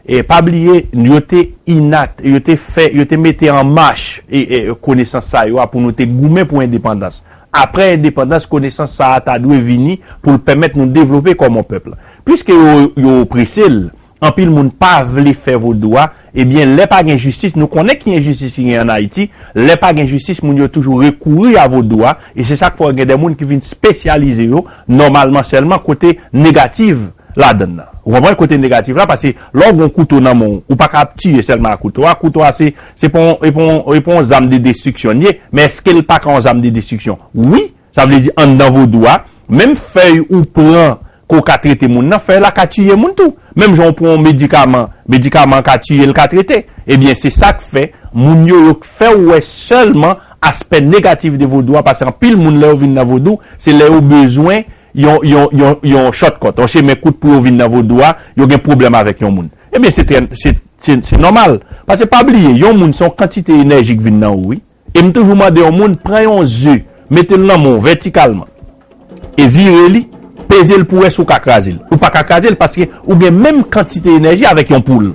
E pa bliye, yo te inakt, yo te fè, yo te mete an mach e, e, konesans sa yo a pou nou te goumen pou endepandans. Apre endepandans, konesans sa a ta dwe vini pou l pèmèt nou devlope kòm yon pèp. Piske yo, yo oprese l, anpil moun pa vle fè vodou a, ebyen, lè pa gen jistis, nou konnen ki enjistis ki gen ann Ayiti, lè pa gen jistis, moun yo toujou rekouri a vodou a, e se sa k fè w gen de moun ki vin espesyalize yo, nòmalman sèlman kote negatif ladan l nan. Ou konprann kote negatif la, paske lè w gen yon kouto nan men w, ou pa ka ap tiye sèlman ak kouto a, kouto a se, se pa yon, e pa yon, e pa yon zam de destriksyon l ye, men èske l pa ka yon zam de destriksyon? Wi, sa vle di anndan vodou a, menm fèy ou pran ke w ka trete moun nan, fèy la ka tiye moun tou. Menm jan w pran yon medikaman, medikaman an ka tiye l, ka trete. Ebyen, se sa k fè moun yo, yo fè w wè sèlman aspè negatif de vodou a, paske anpil moun lè yo vin nan vodou, se lè yo bezwen yon, yon, yon, yon shortcut, yon chemen kout pou yo vin nan vodou a, yo gen pwoblèm avèk yon moun. Ebyen, se trè, se, se, se nòmal. Paske pa bliye, yon moun se yon kantite enèji k vin nan ou, wi. E m toujou mande yon moun, pran yon ze, mete l nan men w vètikalman. E vire li, peze l pou wè si w ka kraze l. Ou pa ka kraze l paske ou gen menm kantite enèji avèk yon poul.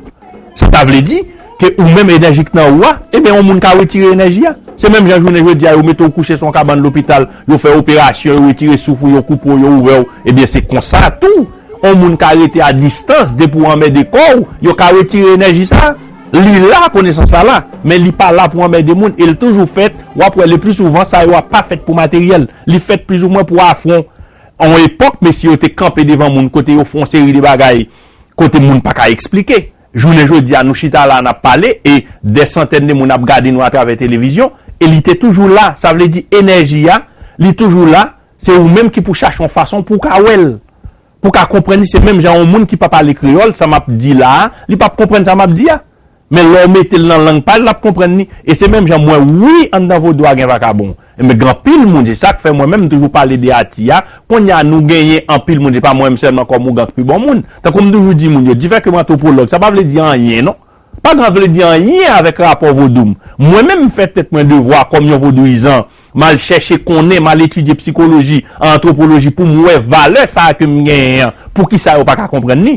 Sa ta vle di ke ou menm enèji k nan ou a, ebyen, yon moun ka retire enèji a. Se menm jan jounen jodi a, yo mete w kouche sou yon kabann lopital, yo fè operasyon, yo retire souf ou, yo koupe w, yo ouvè w. Ebyen, se konsa tou. Yon moun ka rete a distans, depi w anmède kò w, yo ka retire enèji sa a. Li la, konesans la la, men li pa la pou anmède moun, e l toujou fèt, w ap wè le pli souvan, sa yo a pa fèt pou materyèl. Li fèt plizoumwen pou afwon. A yon epòk, mesye yo te kanpe devan moun kote yo fè yon seri de bagay, kote moun pa ka eksplike. Jounen jodi a, nou chita la, n ap pale, e dè santèn de moun ap gade nou atravè televizyon, e li te toujou la. Sa vle di, enèji a, li toujou la, se ou menm ki pou chache yon fason pou w ka wè l. Pou w ka konprann li, se menm jan yon moun ki pa pale kreyòl, sa m ap di la a, li p ap konprann sa m ap di a. Men lè w mete l nan lang pa l, l ap konprann li. E se menm jan m wè, wi, anndan vodou a gen vakabon. Men gen anpil moun, se sa k fè mwen menm m toujou pale de Ati a. Kounye a, nou genyen anpil moun, se pa mwen menm sèlman kòm ougan k pi bon moun. Tankou m toujou di moun yo, diferan ke m antwopològ, sa pa vle di anyen, non. Pa gen vle di anyen avèk rapò vodou m. Mwen menm, m fè tèt mwen devwa kòm yon vodouyizan. M al chèche konnen, m al etidye sikoloji, antwopoloji pou m wè valè sa a ke m genyen an. Poukisa yo pa ka konprann li?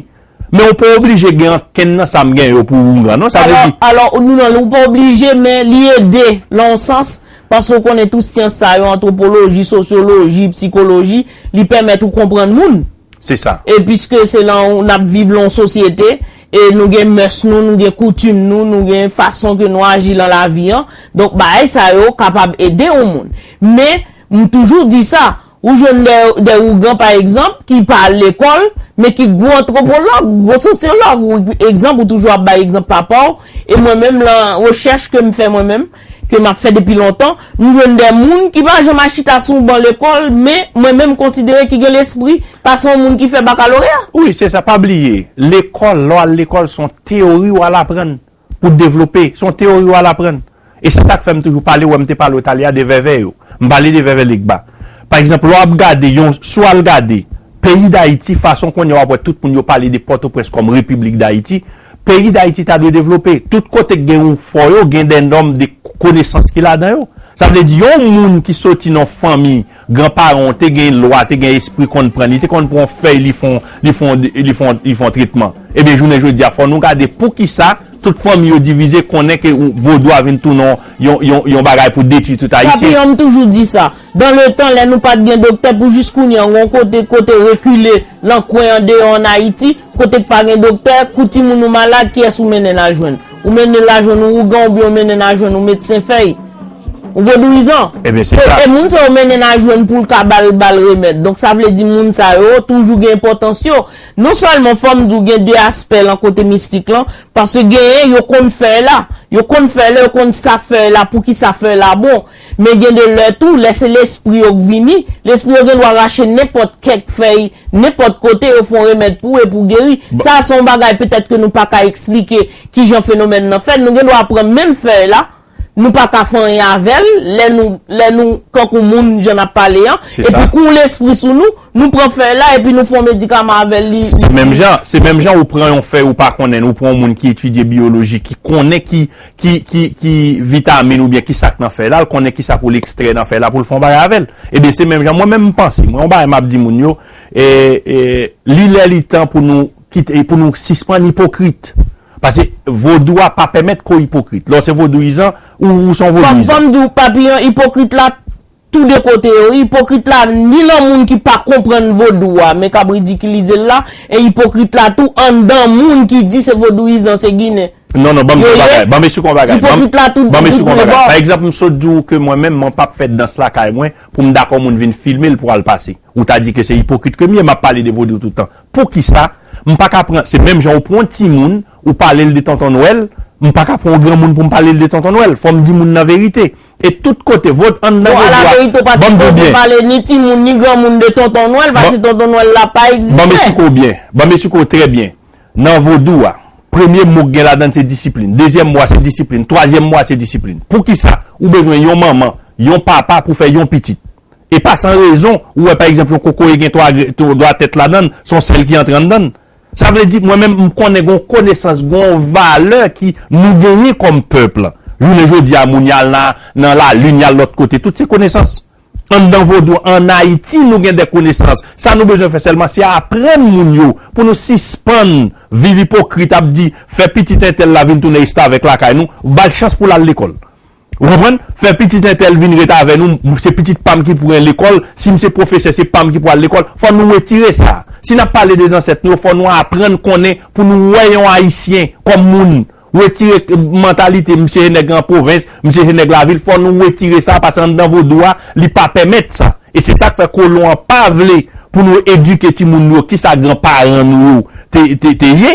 Men ou pa oblije gen ankenn nan sa m gen yo pou ougan, non? Sa vle di. Alò, nou, non, ou pa oblije, men li ede, nan yon sans, paske ou konnen tout syans sa yo, antwopoloji, sosyoloji, sikoloji, li pèmèt ou konprann moun. Se sa. E piske se lan n ap viv lan yon sosyete, e nou gen mès nou, nou gen koutim nou, nou gen fason ke nou aji lan lavi an. Donk, bagay sa yo kapab ede yon moun. Men, m toujou di sa, ou jwenn de, de ougan, pa egzanp, ki pa al lekòl, men ki gwo antwopològ, gwo sosyològ. Ou, egzanp, ou toujou ap bay egzanp papa w, e mwen menm, lan rechèch ke m fè mwen menm, ke m ap fè depi lontan, m jwenn de moun ki pa janm al chita sou ban lekòl, men mwen menm m konsidere ki gen lespri, pase yon moun ki fè bakaloreya. Wi, se sa, pa bliye. Lekòl, lè w al lekòl, se yon teyori w al aprann pou devlope. Se yon teyori w al aprann. E se sa k fè m toujou pale, wè m te pale w talè a de vèvè yo. M pale de vèvè Legba. Pa egzanp, lè w ap gade, yon, si w al gade, peyi Dayiti, fason kounye a w ap wè tout moun yo pale de Pòtoprens kòm Repiblik Dayiti, peyi Dayiti ta dwe devlope. Tout kote k gen yon fò yo, gen de nòm de konesans ki ladan yo. Sa vle di, yon moun ki soti nan fanmi, granparan w te gen lwa, te gen espri konn pran, li te konn pran yon fèy, li fon, li fon, li fon, li fon tretman. Ebyen, jounen jodi a, fò nou gade poukisa tout fanmi yo divize, konnen ke ou- vodou a vin tounen yon, yon, yon bagay pou detwi tout Ayisyen. Papillon, m toujou di sa. Dan le tan, lè nou pa t gen doktè, pou jis kounye an, yon kote, kote rekile, lan kwen an deyò an Ayiti, kote k pa gen doktè, kou timoun ou malad, kiyès ou mennen l al jwenn? Ou mennen l al jwenn yon ougan oubyen ou mennen l al jwenn yon medsen fèy? Yon vodouyizan? Ebyen, se E, sa. e moun sa yo mennen l al jwenn pou l ka ba l, ba l remèd. Donk, sa vle di moun sa yo toujou gen enpòtans yo. Non sèlman fò m di w gen de aspè lan kote mistik lan, paske genyen yo konn fèy la. Yo konn fèy la, yo konn sa fèy la, pou ki sa fèy la bon. Men gen de lè tou, lè se lespri yo k vini, lespri yo gen dwa rache nenpòt kèk fèy, nenpòt kote, yo fè yon remèd pou ou epi w geri. Sa se yon bagay petèt ke nou pa ka eksplike kijan fenomèn nan fèt. Nou gen dwa pran menm fèy la, nou pa ka fè anyen avè l, lè nou, lè nou kankou moun jan n ap pale an, Se epi sa. kou lespri sou nou, nou pran fèy la epi nou fè yon medikaman avè l, li, Se li, menm li jan, se menm jan ou pran yon fèy ou pa konnen, ou pran yon moun ki etidye biyoloji, ki konnen ki, ki, ki, ki vitamin oubyen ki sa k nan fèy la, l konnen ki sa pou l ekstrè nan fèy la pou l fè yon bagay avè l. Ebyen, se menm jan, mwen menm m panse, mwen, yon bagay m ap di moun yo, e, e, li lè li tan pou nou kite, pou nou sispann ipokrit. Paske vodou a pa pèmèt ke w ipokrit. Lè w se vodouyizan, ou, ou se yon Fò, vodouyizan. fò m di w, Papillon, ipokrit la, tou de kote yo. Ipokrit la, ni lan moun ki pa konprann vodou a, men k ap ridikilize l la, e ipokrit la tou anndan moun ki di se vodouyizan, se ginen. Non, non, ban m Yo di yon ye, bagay. Ban m esplike yon bagay. Ban m, ipokrit la tou, ban m esplike yon tou de bagay. bò. Pa egzanp, m sot di w ke mwen menm, mwen p ap fè dans lakay mwen pou m dakò moun vin filme l pou al pase. Ou ta di ke se ipokrit ke m ye, m ap pale de vodou tout tan. Poukisa m pa ka pran, se menm jan ou pran yon timoun, ou pale l de Tonton Nwèl, m pa ka pran yon granmoun pou m pale l de Tonton Nwèl. Fò m di moun nan verite. E tout kote, vot anndan Bon, vodou a. alaverite, w pa t Ban m di w sipoze byen. pale ni timoun, ni granmoun de Tonton Nwèl, paske Ban, Tonton Nwèl la pa ban m egziste. esplike w byen. Ban m esplike w trè byen. Nan vodou a, premye mo k gen ladan l se disiplin. Dezyèm mo a se disiplin. Twazyèm mo a se disiplin. Poukisa ou bezwen yon manman, yon papa pou fè yon pitit? E pa san rezon, ou wè, pa egzanp, yon kokoye gen twa gre-, twa tèt ladan l, se yon sèl ki antre anndan l. Sa vle di, mwen menm, m konnen gen yon konesans, gen yon valè ki nou genyen kòm pèp. Jounen jodi a, moun y al nan, nan lalin, y al lòt kote, tout se konesans. Anndan vodou, ann Ayiti, nou gen de konesans. Sa nou bezwen fè sèlman, se aprann moun yo, pou nou sispann viv ipokrit, ap di, fè pitit entèl la vin tounen restavèk lakay nou, ba l chans pou l al lekòl. Ou konprann? Fè pitit entèl vin ret avè nou, se pitit pa m ki pou al lekòl, si m se pwofesè, se pa m ki pou al lekòl. Fò nou retire sa. Si n ap pale de zansèt nou yo, fò nou aprann konnen pou nou wè yon Ayisyen kòm moun. Retire mantalite, misye se nèg an pwovens, misye se nèg lavil, fò nou retire sa, paske anndan vodou a, li pa pèmèt sa. E se sa k fè kolon an pa vle pou nou edike timoun nou yo, kisa granparan nou yo te, te, te ye.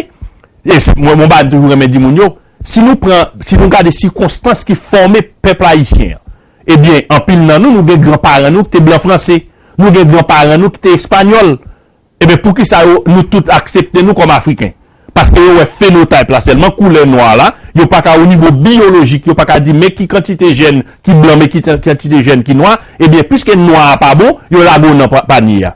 E se, mwen, mwen ba m toujou renmen di moun yo, si nou pran, si nou gade sikonstans ki fòme pèp ayisyen an, ebyen, anpil nan nou, nou gen granparan nou ki te blan franse, nou gen granparan nou ki te espanyòl. Ebyen, poukisa yo, nou tout aksepte nou kòm Afriken? Paske yo wè fenotayp la sèlman, koulè nwa la, yo pa ka, o nivo biyolojik, yo pa ka di, men ki kantite jèn ki blan, men ki tan-, kantite jèn ki nwa, ebyen, piske nwa a pa bon, yo lage w nan pa-, panye a.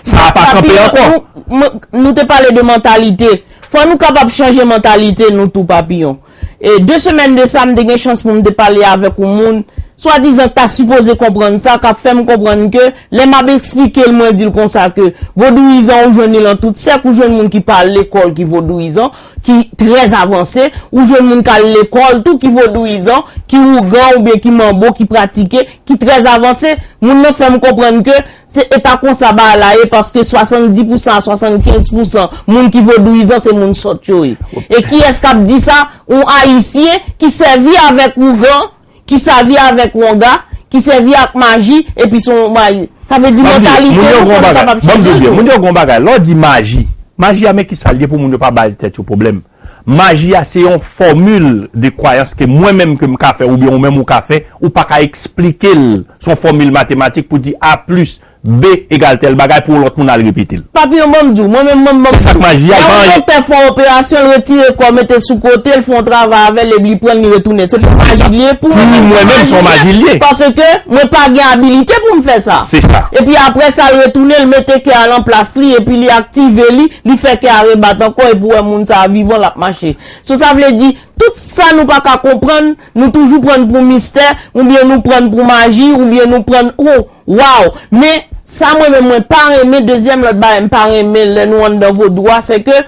Sa a pa kanpe Papillon, ankò. nou, m-, nou te pale de mantalite. Fò nou kapab chanje mantalite nou tou, Papillon. E de semèn de sa, m te gen chans pou m te pale avèk yon moun, swadizan ta sipoze konprann sa, k ap fè m konprann ke, lè m ap eksplike l, mwen di l konsa ke vodouyizan, ou jwenn li lan tout sèk, ou jwenn moun ki pa al lekòl ki vodouyizan, ki trè avanse, ou jwenn moun k al lekòl tou ki vodouyizan, ki ougan oubyen ki manbo, ki pratike, ki trè avanse. Moun nan fè m konprann ke se, e pa konsa bagay la ye, paske swasanndis pousan a swasannkenz pousan moun ki vodouyizan se moun sòt yo ye. E kiyès k ap di sa? Yon Ayisyen ki sèvi avèk ougan, ki sèvi avèk wonga, ki sèvi ak maji, epi se yon maji. Sa vle di Ban m di, mantalite moun yo nou gen yon fò nou bagay. kapab Ban m di w chanje byen, l. Moun yo gen yon bagay. Lè w di maji, maji a, men kisa l ye pou moun yo pa bay tèt yo pwoblèm. Maji a se yon fòmil de kwayans ke mwen menm ke m ka fè oubyen ou menm ou ka fè, ou pa ka eksplike l. Se yon fòmil matematik pou di A plis B egal tèl bagay pou yon lòt moun al repete l. Papillon, ban m di w, mwen menm, ban m, ban m Se sa k di w. Maji a, Lè yon doktè fè yon operasyon, l retire kò, mete sou kote, l fè yon travay avè l, epi li pran l, li retounen. Se pa maji l ye pou mwen. Pou mwen menm, se yon maji l ye. Paske mwen pa gen abilite pou m fè sa. Se sa. Epi apre sa, l retounen, l mete kè a lan plas li, epi li aktive li, li fè kè a rebat ankò, epi w wè moun sa a vivan, l ap mache. So, sa vle di, Tout sa nou pa ka konprann, nou toujou prann pou mistè, oubyen nou prann pou maji, oubyen nou prann, oh, waw. Men, sa mwen menm mwen pa renmen, dezyèm lòt bagay m pa renmen lè nou anndan vodou a, se ke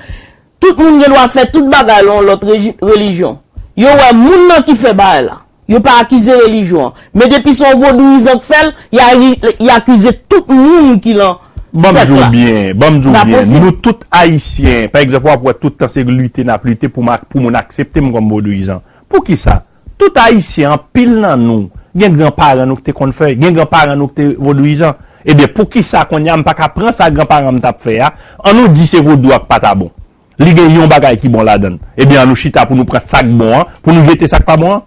tout moun gen dwa fè tout bagay lan yon lòt reji- relijyon. Yo wè moun nan ki fè bagay la. Yo pa akize relijyon an. Men depi se yon vodouyizan k fè l, y a- y akize tout moun ki lan Ban m sèk di w la. byen, ban m di w Pa byen. posib. Nou tout Ayisyen, pa egzanp, w ap wè tout tan se lite n ap lite pou, m ak- pou moun aksepte m kòm vodouyizan. Poukisa? Tout Ayisyen, anpil nan nou, gen granparan nou ki te konn fè, gen granparan nou ki te vodouyizan. Ebyen, poukisa kounye a m pa ka pran sa granparan m t ap fè a? An nou di se vodou a k pa ta bon. Li gen yon bagay ki bon ladan l. Ebyen, an nou chita pou nou pran sa k bon an, pou nou jete sa k pa bon an.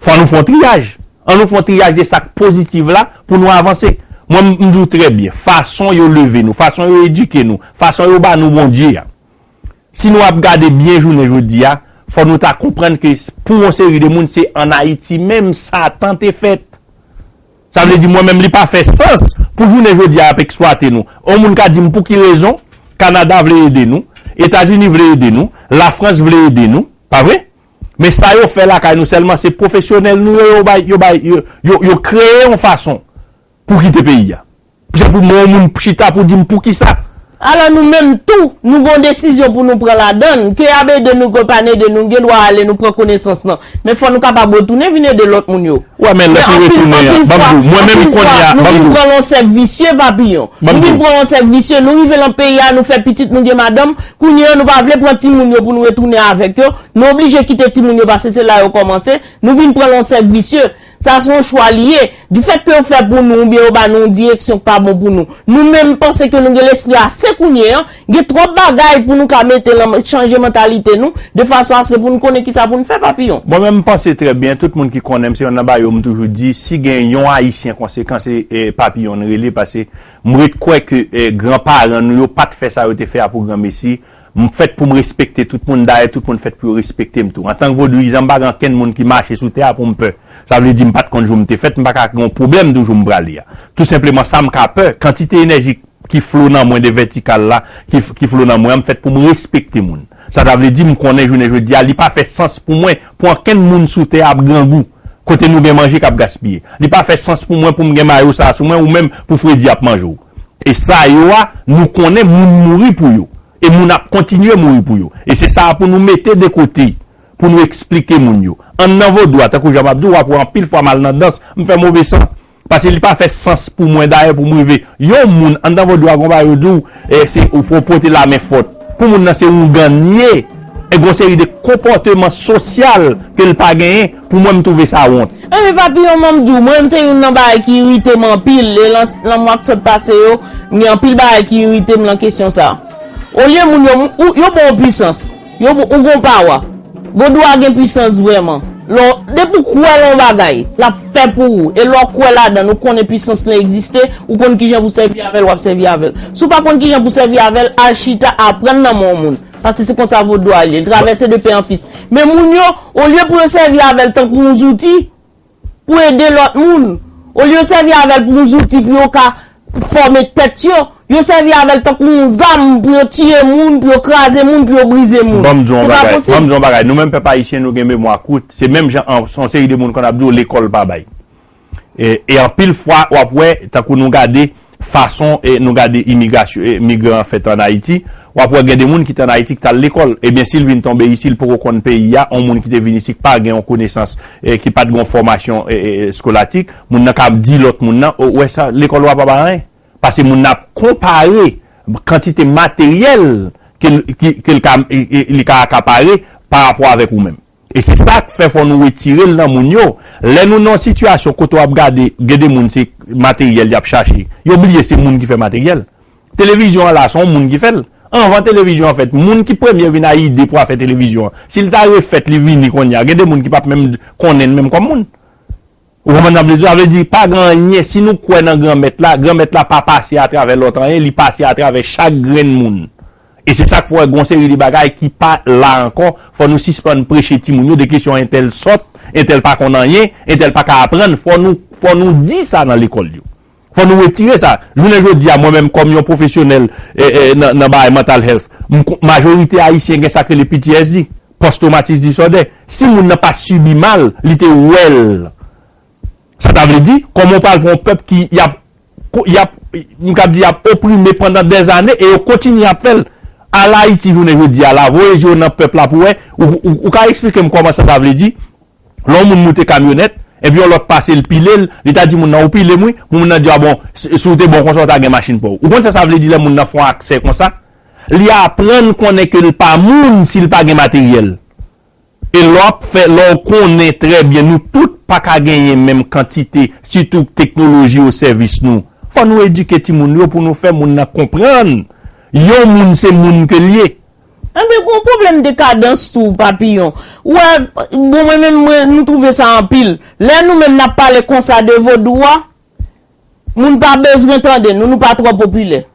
Fò nou fè yon triyaj. An nou fè yon triyaj de sa k pozitif la pou nou avanse. Mwen, m di w trè byen, fason yo leve nou, fason yo edike nou, fason yo ba nou Bondye a. Si nou ap gade byen jounen jodi a, fò nou ta konprann ke pou yon seri de moun, se ann Ayiti menm Satan te fèt. Sa vle di mwen menm li pa fè sans pou jounen jodi a ap eksplwate nou. Yon moun ka di m pou ki rezon Kanada vle ede nou, Etazini vle ede nou, Lafrans vle ede nou, pa vre? Men sa yo fè lakay nou sèlman se pwofesyonèl nou yo, yo bay, yo bay, yo, yo, yo kreye yon fason pou kite peyi a. Se pou mwen yon moun chita pou di m poukisa. Alò nou menm tou, nou gon desizyon pou nou pran ladan l. Ke y ap ede nou, ke yo pa n ede nou, gen dwa ale nou pran konesans lan. Men fò nou kapab retounen vin ede lòt moun yo. Wè, men lè pou retounen an, ban m di w, mwen menm kounye a, nou ban m vin di w. Pran yon sèk visye, Papillon. Nou vin pran yon sèk visye, nou rive lan peyi a, nou fè pitit, nou gen madanm. Kounye a, nou pa vle pran timoun yo pou nou retounen avèk yo. Nou oblije kite timoun yo pase se la yo kòmanse. Nou vin pran yon sèk visye. Sa se yon chwa li ye. Difèt ke yo fè pou nou oubyen yo ba nou yon direksyon k pa bon pou nou. Nou menm panse ke nou gen lespri ase kounye a, gen twòp bagay pou nou ka mete lan chanje mantalite nou, de fason aske pou nou konnen kisa pou nou fè, Papillon. Mwen menm m panse trè byen, tout moun ki konnen m se yonn nan bagay yo m toujou di, si gen yon Ayisyen konsekan se eh, Papillon n rele, paske m ret kwè ke eh, granparan nou yo pa t fè sa yo te fè a pou granmesi, m fèt pou m respekte tout moun, dayè tout moun fèt pou yo respekte m tou. Antank vodouyizan, m pa gen ankenn moun ki mache sou tè a pou m pè. Sa vle di m pa t konn jou m te fèt, m pa ka gen yon pwoblèm toujou m prale a. Tou senpleman sa m ka pè, kantite enèji ki flo nan mwen de vètikal la, ki, ki flo nan mwen an, m fèt pou m respekte moun. Sa ta vle di m konnen jounen jodi a, li pa fè sans pou mwen, pou ankenn moun sou tè ap grangou, kote nou gen manje k ap gaspiye. Li pa fè sans pou mwen pou m gen mayo sa a sou mwen ou menm pou fredi ap manje w. E sa yo a, nou konnen moun mouri pou yo. E moun ap kontinye mouri pou yo. E se sa a pou nou mete de kote, pou nou eksplike moun yo. Anndan vodou a, tankou jan m ap di w, w ap wè anpil fwa m al nan dans, m fè move san. Paske li pa fè sans pou mwen dayè pou m rive. Yon moun, anndan vodou a, gon bagay yo di w, eh, se ou fò pote lamen fòt. Pou moun nan se oungan l ye. E gon seri de konpòteman sosyal ke l pa genyen, pou mwen m twouve sa wont. Enben Papillon, ban m di w, mwen menm se youn nan bagay ki irite m anpil, e lan, lan mwa k sot pase yo, m gen anpil bagay ki irite m lan kesyon sa. Olye moun yo, ou, yo ba w pwisans, yo ba w, ou gon pawa. Vodou a gen pwisans vrèman. Lè w, depi w kwè lan yon bagay, l ap fè pou ou. E lè w kwè ladan l, ou konnen pwisans lan egziste, ou konn kijan pou sèvi avè l, w ap sèvi avè l. Si w pa konn kijan pou sèvi avè l, al chita aprann nan men yon moun. Paske se konsa vodou a ye. L travèse de pè an fis. Men moun yo, olye pou yo sèvi avè l tankou yon zouti, pou ede lòt moun, olye yo sèvi avè l pou yon zouti pou yo ka fòme tèt yo, yo sèvi avè l tankou yon zam pou yo tiye moun, pou yo kraze moun, pou yo brize moun. Ban m di w yon Se pa bagay, posib. Ban m di w yon bagay. Nou menm pèp ayisyen, nou gen memwa kout. Se menm jan an, se yon seri de moun konn ap di w lekòl pa bay. E, e anpil fwa, w ap wè, tankou nou gade fason e, nou gade imigrasyon, e, migran an fèt ann Ayiti, w ap wè gen de moun ki te ann Ayiti ki t al lekòl. Ebyen, si l vin tonbe isi, l poko konn peyi a, yon moun ki te vin isi ki pa gen yon konesans, e, ki pa t gen yon fòmasyon e, e, eskolatik, moun nan ka di lòt moun nan, o, ou wè sa, lekòl ou a pa bay anyen. Paske moun nan ap konpare kantite materyèl ke l, ki, ke l ka, e, e, li ka akapare pa rapò avèk ou menm. E se sa k fè fò nou retire l nan moun yo. Lè nou nan yon sitiyasyon kote w ap gade, gen de moun se materyèl y ap chache. Yo bliye se moun ki fè materyèl. Televizyon an la, se yon moun ki fè l. Anvan televizyon an fèt, moun ki premye vin a ide pou afè televizyon an, si l ta refèt, li vini kounye a, gen de moun ki p ap menm konnen l menm kòm moun. Ou konprann sa m vle di? Sa vle di, pa gen anyen, si nou kwè nan Granmèt la, Granmèt la pa pase atravè lòt anyen, li pase atravè chak grenn moun. E se sa k fè w wè gon seri de bagay ki pa la ankò. Fò nou sispann preche timoun yo de kesyon entèl sòt, entèl pa konn anyen, entèl pa ka aprann. Fò nou, fò nou di sa nan lekòl yo. Fò nou retire sa. Jounen jodi a, mwen menm kòm yon pwofesyonèl e, e, nan, nan bagay mental health, m ko- majorite ayisyen gen sa k rele P T S D. post-traumatic disorder. Si moun nan pa sibi mal, li te wè l. Sa ta vle di, kòman w pral pran yon pèp ki y ap, y ap, m kab di y ap oprime pandan dèzane e yo kontinye ap fè l. Al Ayiti jounen jodi a la, voye je w nan pèp la pou wè, ou, ou, ou ka eksplike m kòman sa ta vle di, lè yon moun moute kamyonèt, epi yon lòt pase l pile l, li ta di moun nan ou pile m wi, pou moun nan di a bon, si si w te bon konsa w ta gen machin pa w. Ou konn sa sa vle di lè moun nan fè yon aksè konsa? Li aprann konnen ke l pa moun si l pa gen materyèl. E lè w ap fè, lè w konnen trè byen nou tout pa ka genyen menm kantite, sitou teknoloji o sèvis nou. Fò nou edike timoun yo pou nou fè moun nan konprann yon moun se moun ke l ye. Enben, gon pwoblèm dekadans tou, Papiyon. Ou wè, bon, mwen menm, mwen, nou twouve sa anpil. Lè nou menm n ap pale konsa de vodou a, moun pa bezwen tande nou, nou pa twò popilè.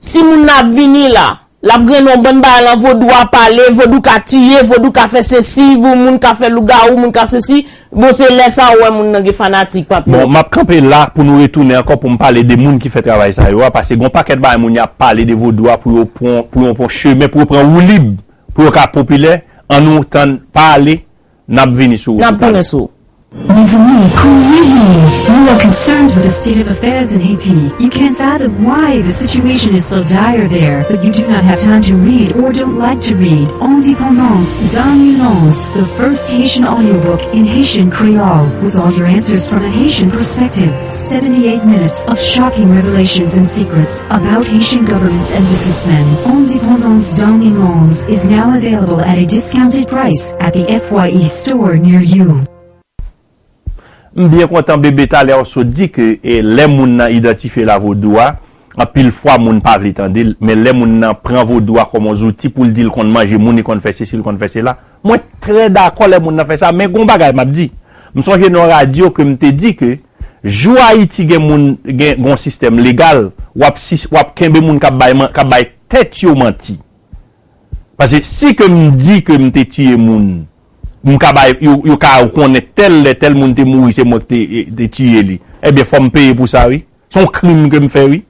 Si moun nan ap vini la, l ap grennen yon bann bagay lan vodou a pale, vodou ka tiye, vodou ka fè sesi, moun ka fè lougawou, moun ka sesi. Bon, se lè sa a ou wè moun nan gen fanatik, Papiyon. Bon, m ap kanpe la pou nou retounen ankò pou m pale de moun ki fè travay sa yo a, paske gon pakèt bagay moun y ap pale de vodou a pou yo pran, pou yo pran chemen, pou yo pran woulib, pou yo ka popilè, annou tann pale, n ap vini sou ou talè. N ap tounen sou ou. Mes amis, courriez! You are concerned with the state of affairs in Haiti. You can't fathom why the situation is so dire there, but you do not have time to read or don't like to read. Indépendance, Dany Lons, the first Haitian audiobook in Haitian Creole, with all your answers from a Haitian perspective. Seventy-eight minutes of shocking revelations and secrets about Haitian governments and businessmen. Indépendance, Dany Lons is now available at a discounted price at the F Y E store near you. M byen kontan, Bebe, talè w sot di ke, e, lè moun nan idantifye l a vodou a, anpil fwa moun pa vle tande l, men lè moun nan pran vodou a kòm yon zouti pou l di l konn manje moun, li konn fè sesi, li konn fè sela. Mwen trè dakò lè moun nan fè sa, men gon bagay m ap di. M sonje nan yon radyo ke m te di ke jou Ayiti gen moun, gen, gen yon sistèm legal, w ap sis-, w ap kenbe moun k ap bay man-, k ap bay tèt yo manti. Paske si ke m di ke m te tiye moun, m ka bay, yo, yo ka konnen tèl lè tèl moun te mouri, se mwen ki te, te tiye li. Ebyen, fò m peye pou sa, wi. Se yon krim ke m fè, wi.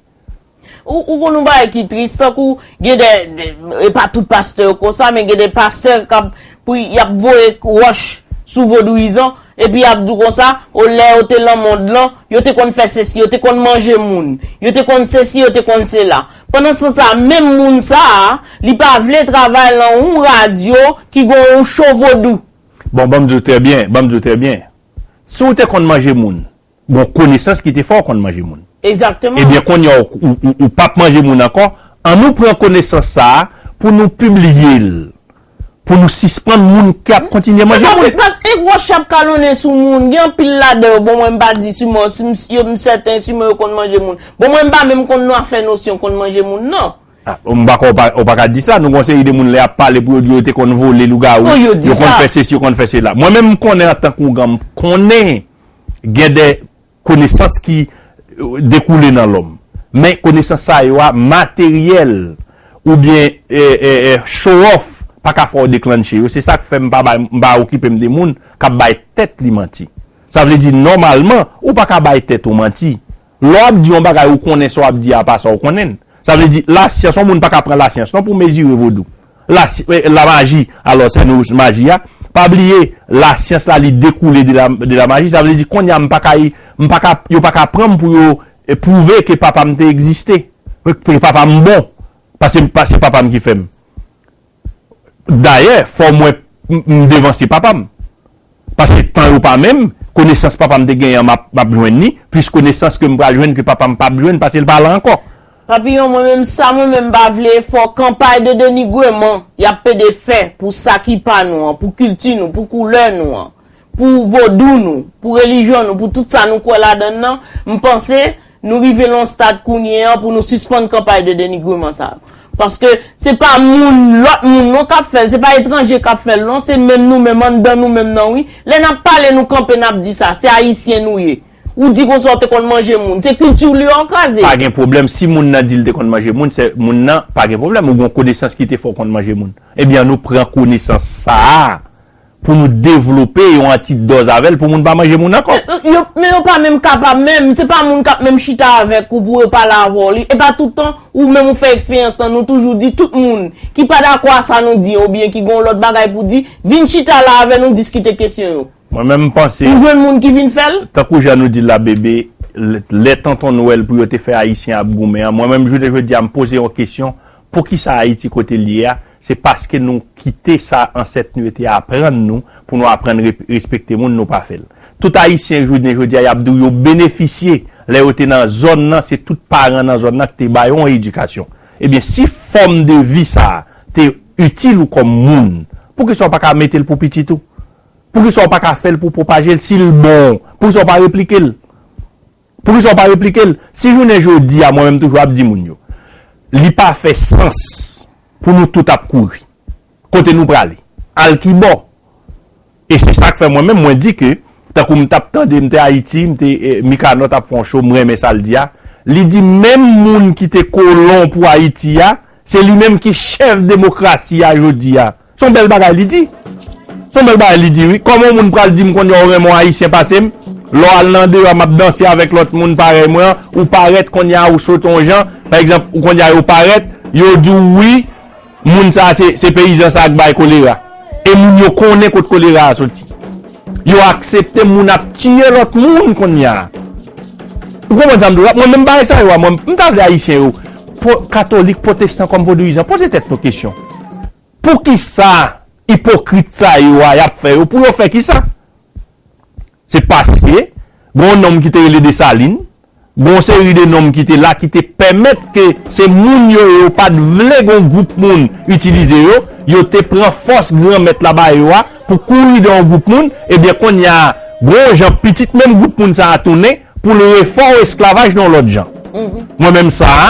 Ou, ou konn yon bagay ki tris, tankou gen de, de, e pa tout pastè yo konsa, men gen de pastè k ap, pou y ap voye wòch sou vodouyizan, epi y ap di w konsa, o, lè yo te lan mond lan, yo te konn fè sesi, yo te konn manje moun, yo te konn sesi, yo te konn sela. Pandan se tan sa, menm moun sa a, li pa vle travay lan yon radyo ki gen yon cho vodou. Bon, ban m di w trè byen, ban m di w trè byen. Si w te konn manje moun, gon konesans ki te fè w konn manje moun. Egzakteman. Ebyen, kounye a, ou, ou, ou, ou p ap manje moun ankò. Annou pran konesans sa a pou nou pibliye l, pou nou sispann moun k ap kontinye manje moun. Paske e wòch ap kalonnen sou moun, gen anpil ladan yo, bon, mwen m pa di siman, si m, yo, m sèten siman yo konn manje moun. Bon, mwen m pa menm konn non afè nosyon konn manje moun, non. Ah, m pa kwè w pa, w pa ka di sa, nou gon seri de moun lè y ap pale pou yo di yo te konn vole lougawou, yo konn fè sesi, yo konn fè sela. Mwen menm m konnen antanke ougan, m konnen gen de konesans ki, euh, dekoule nan lòm. Men konesans sa yo a materyèl oubyen, eh, eh, eh, show off pa ka fè w deklanche yo. Se sa k fè m pa bay, m pa okipe m de moun k ap bay tèt li manti. Sa vle di, nòmalman, ou pa ka bay tèt ou manti. Lè w ap di yon bagay, ou konnen sa w ap di a pa sa w konnen l. Sa vle di, lasyans, yon moun pa ka pran lasyans non pou mezire vodou. La, eh, la maji, alò, sè nou maji a. Pa bliye, lasyans la, li dekoule de la, de la maji. Sa vle di, kounye a, m pa ka, m pa ka, yo pa ka pran m pou yo, eh, pwouve ke papa m te egziste. Ke papa m bon. Paske, paske papa m ki fè m. Dayè, fò mwen, m, m devanse papa m. Paske tan yo pa menm, konesans papa m te genyen an, m ap, m ap jwenn li, plis konesans ke m pral jwenn ke papa m p ap jwenn, paske l pa la ankò. Papiyon, mwen menm, sa mwen menm m pa vle, fò kanpay de denigreman y ap pede fè pou sa ki pa nou an, pou kilti nou, pou koulè nou an, pou vodou nou, pou relijyon nou, pou tout sa nou kwè ladan l nan, m panse nou rive nan yon stad kounye a pou nou sispann kanpay de denigreman sa yo. Paske se pa moun, lòt moun non k ap fè l, se pa etranje k ap fè l non, se menm nou menm anndan nou menm nan wi. Lè n ap pale nou kanpe n ap di sa, se ayisyen nou ye. Ou di konsa w te konn manje moun, se kilti w li an kraze. Pa gen pwoblèm, si moun nan di l te konn manje moun, se moun nan, pa gen pwoblèm, ou gon konesans ki te fè w konn manje moun. Ebyen, annou pran konesans sa a pou nou devlope yon antidòz avè l pou moun pa manje moun ankò. Yo, men yo pa menm kapab menm. Se pa moun k ap menm chita avèk ou pou yo pale avè w li. E pa tout tan ou menm ou fè eksperyans lan, nou toujou di tout moun ki pa dakò a sa nou di oubyen ki gen yon lòt bagay pou di, vin chita la avè nou, diskite kesyon yo. Mwen menm m panse, ou jwenn moun ki vin fè l? Tankou jan nou di la, bebe, lè, lè tonton Nwèl pou yo te fè Ayisyen ap goumen an, mwen menm jounen jodi a m poze yon kesyon, poukisa Ayiti kote l ye a? Se paske nou kite sa ansèt nou yo te aprann nou pou nou aprann re- respekte moun, nou pa fè l. Tout Ayisyen jounen jodi a y ap di w yo benefisye lè yo te nan zòn nan, se tout paran nan zòn nan ki te ba yo yon edikasyon. Ebyen, si fòm de vi sa a te itil ou kòm moun, poukisa w pa ka mete l pou pitit ou? Poukisa w pa ka fè l pou pwopaje l si l bon? Poukisa w pa replike l? Poukisa w pa replike l? Si jounen jodi a, mwen menm toujou ap di moun yo, li pa fè sans pou nou tout ap kouri. Kote nou prale? Al kibò? E se sa k fè mwen menm, mwen di ke, tankou m t ap tande, m te Ayiti, m te eh, Mikano t ap fè yon cho, m renmen sa l di a. Li di menm moun ki te kolon pou Ayiti a, se li menm ki chèf demokrasi a jodi a. Se yon bèl bagay li di. Se yon bèl bagay li di, wi. Kòman yon moun pral di m kounye a ou renmen yon Ayisyen pase m? Lè w al nan deyò, m ap danse avèk lòt moun parèy mwen an, ou parèt kounye a, ou sot yon jan. Pa egzanp, ou kounye a yo parèt, yo di w wi, moun sa a se, se peyizan sa a k bay kolera. E moun yo konnen kot kolera a soti. Yo aksepte moun ap tiye lòt moun kounye a. Ou konprann sa m di w la? Mwen menm bagay sa yo a, mwen, m ta vle Ayisyen yo, po- katolik, pwotestan kòm vodouyizan, poze tèt nou kesyon. Poukisa ipokrit sa yo a y ap fè yo? Pou yo fè kisa? Se paske gen yon nonm ki te rele Desalin, gen yon seri de nonm ki te la ki te pèmèt ke se moun yo yo pa t vle gen yon gwoup moun itilize yo, yo te pran fòs Granmèt la ba yo a pou kouri de yon gwoup moun, ebyen kounye a, gen yon jan pitit menm gwoup moun sa a tounen, pou l refè w esklavaj nan yon lòt jan. Mwen menm sa a,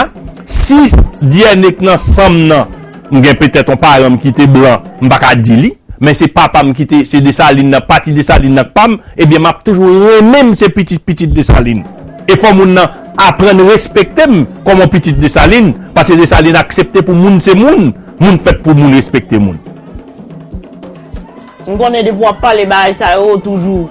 si dyène k nan san m nan, m gen petèt yon paran m ki te blan, m pa ka di li, men se papa m ki te, se Desalin nan, pati Desalin nan k pa m, ebyen m ap toujou renmen m se pitit pitit Desalin. E fò moun nan aprann respekte m kòm yon pitit Desalin, paske Desalin aksepte pou moun se moun, moun fèt pou moun respekte moun. M konnen depi w ap pale bagay sa yo, ou toujou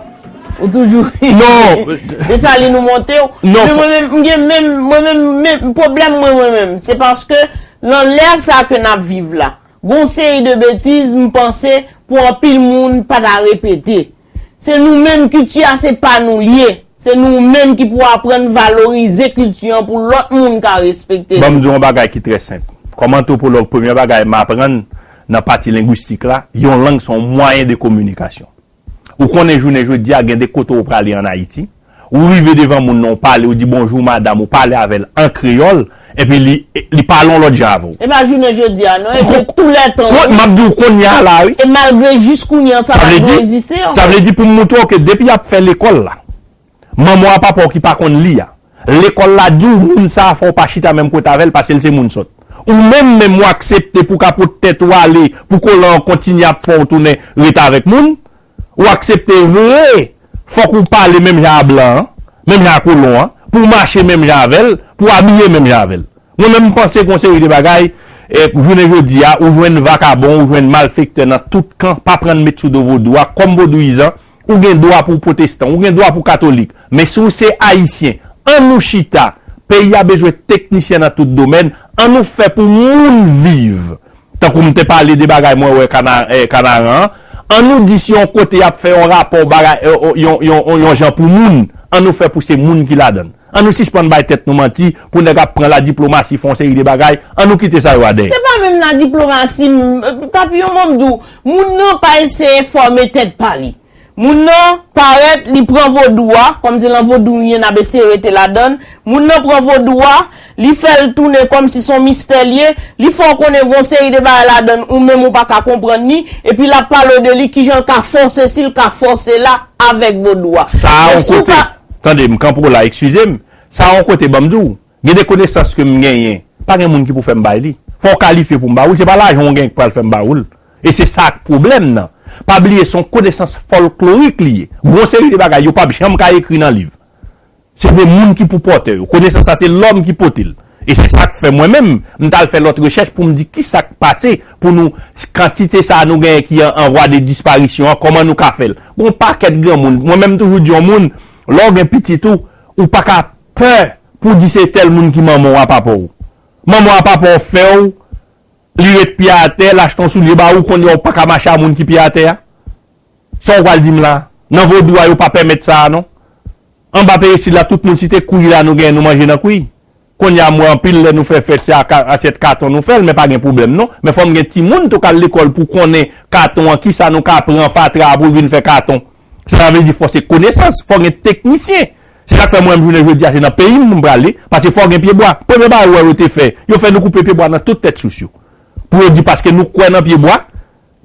Ou toujou ri. Non. Desalin ou monte w. Non, men mwen menm, m gen menm, mwen menm, men pwoblèm mwen, mwen menm, se paske nan lè sa ke n ap viv la, gon seri de betiz, m panse, pou anpil moun pa ta repete. Se nou menm, kilti a se pa nou l ye. Se nou menm ki pou aprann valorize kilti an pou lòt moun ka respekte li. Ban m di w yon bagay ki trè senp. Kòm antwopològ, premye bagay m aprann nan pati lengwistik la, yon lang se yon mwayen de kominikasyon. Ou konnen jounen jodi a, gen de kote ou prale ann Ayiti, ou rive devan moun nan, ou pale, ou di bonjou madanm, ou pale avè l an kreyòl, epi li, li pale yon lòt jan avè w. E pa jounen jodi a, non, e de tou lè tan, wi. M ap di w kounye a la, wi. E malgre jis kounye a, sa pa dwe egziste ankò. Sa vle di, pou m montre w ke depi y ap fè lekòl la, manman w a papa w ki pa konn li a, lekòl la di w moun sa a fò w pa chita menm kote avè l paske l se moun sòt. Ou menm menm ou aksepte pou w ka pot tèt ou ale pou kolon an kontinye ap fè w tounen ret avèk moun. Ou aksepte vre, fòk ou pale menm jan a blan an, menm jan a kolon an, pou w mache menm jan avè l, pou w abiye menm jan avè l. Mwen menm m panse gon seri de bagay, eh, jounen jodi a, ou jwenn vakabon, ou jwenn malfektè nan tout kan, pa pran n met sou do vodou a, kòm vodouyizan, ou gen dwa pou w pwotestan, ou gen dwa pou w katolik. Men si w se ayisyen, ann nou chita. Peyi a bezwen teknisyen nan tout domèn, ann nou fè pou moun viv. Tankou m te pale de bagay mwen wè Kana- eh, Kanaran an, ann nou di si yon kote y ap fè yon rapò bagay, eh, yon, yon, yon, yon jan pou moun, ann nou fè pou se moun ki ladan l. Ann nou sispann bay tèt nou manti pou nèg ap pran ladiplomasi fè yon seri de bagay, ann nou kite sa yo a dèyè. Se pa menm ladiplomasi, m- Papillon, mwen m di w, moun nan pa eseye fòme tèt pa li. Moun nan parèt, li pran vodou a, kòm se nan vodou n ye, n ap eseye rete ladan l. Moun nan pran vodou a, li fè l tounen kòm si se yon mistè l ye, li fè w konnen gon seri de bagay ladan l, ou menm ou pa ka konprann li, epi l ap pale w de li, kijan l ka fè w sesi, l ka fè w sela avèk vodou a. Sa a yon kote, tande, m kanpe w la, eskize m, sa a yon kote, ban m di w, gen de konesans ke m genyen, pa gen moun ki pou fè m bay li. Fò w kalifye pou m ba ou l, se pa lajan w genyen k pral fè m ba ou l. E se sa k pwoblèm nan. Pa bliye, se yon konesans fòlklorik li ye. Gon seri de bagay, yo p ap janm ka ekri nan liv. Se de moun ki pou pòte yo. Konesans sa, se lòm ki pote l. E se sa k fè mwen menm, m t al fè lòt rechèch pou m di kisa k pase pou nou, kantite sa a nou genyen ki an, an vwa de disparisyon an, kòman nou ka fè l? Gon pakèt granmoun, mwen menm m toujou di yon moun, lè w gen pitit ou, ou pa ka pè pou di se tèl moun ki manman w a papa w. Manman w a papa w fè w, li ret pye atè, l achte yon soulye ba ou, kounye a w pa ka mache a moun ki pye atè a. Sa w pral di m la? Nan vodou a, yo pa pèmèt sa a non. Anba peyesid la, tout moun, si te kwi la nou genyen, nou manje nan kwi. Kounye a, m wè anpil lè nou fè fèt, se a ka- asyèt katon nou fè l, men pa gen pwoblèm non. Men fò m gen timoun tou k al lekòl pou konnen katon an, kisa nou ka pran fatra a pou vin fè katon. Sa vle di fò se konesans, fò gen teknisyen. Se sa k fè mwen menm jounen jodi a, se nan peyi m pou m prale, paske fò gen pyebwa. Premye bagay ou wè yo te fè, yo fè nou koupe pyebwa nan tout tèt sous yo. Pou yo di paske nou kwè nan pyebwa,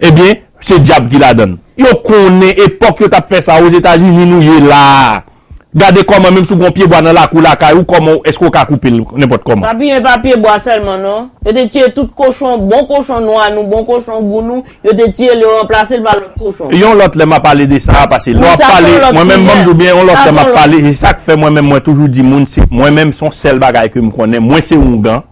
ebyen, se dyab ki ladan l. Yo konnen epòk yo t ap fè sa, Ozetazini nou ye la a. Gade kòman, menm si w gen yon pyebwa nan lakou lakay ou, kòman, èske w ka koupe l nenpòt kòman? Papi, e pa pyebwa sèlman non. Yo te tiye tout kochon, bon kochon nwa nou, bon kochon gou nou, yo te tiye l, yo ranplase l pa lòt kochon. Yon lòt lè m a pale de sa a, paske lè w ap pale, mwen menm, ban m di w byen, yon lòt lè m ap pale, e sa k fè mwen menm, mwen toujou di moun, se, mwen menm, se yon sèl bagay ke m konnen, mwen se oungan,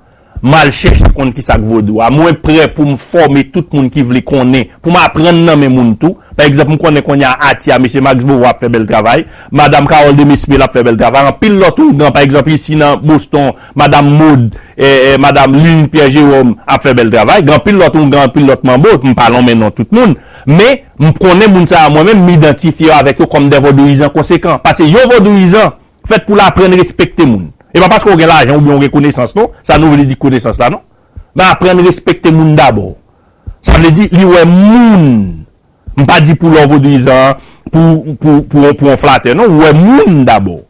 m al chèche konn kisa k vodou a. Mwen prè pou m fòme tout moun ki vle konnen, pou m aprann nan men moun tou. Pa egzanp, m konnen kounye a Ati a, mesye Max Beauvoir ap fè bèl travay, madam Carole Demesmil ap fè bèl travay, anpil lòt oungan, pa egzanp, isi nan Boston, madam Maud, eh, eh, madam Lune Pierre Jérôme ap fè bèl travay, gen anpil lòt oungan, anpil lòt manbo, m pa lonmen non tout moun, men m konnen moun sa a, mwen menm, m idantifye yo avèk yo kòm de vodouyizan konsekan, paske yon vodouyizan fèt pou l aprann respekte moun. E pa paske w gen lajan oubyen w gen konesans non, sa nou vle di konesans la non. Men aprann respekte moun dabò. Sa vle di li wè moun. M pa di pou lè w vodouyizan an, pou, pou, pou, pou yon flatè non, ou wè moun dabò.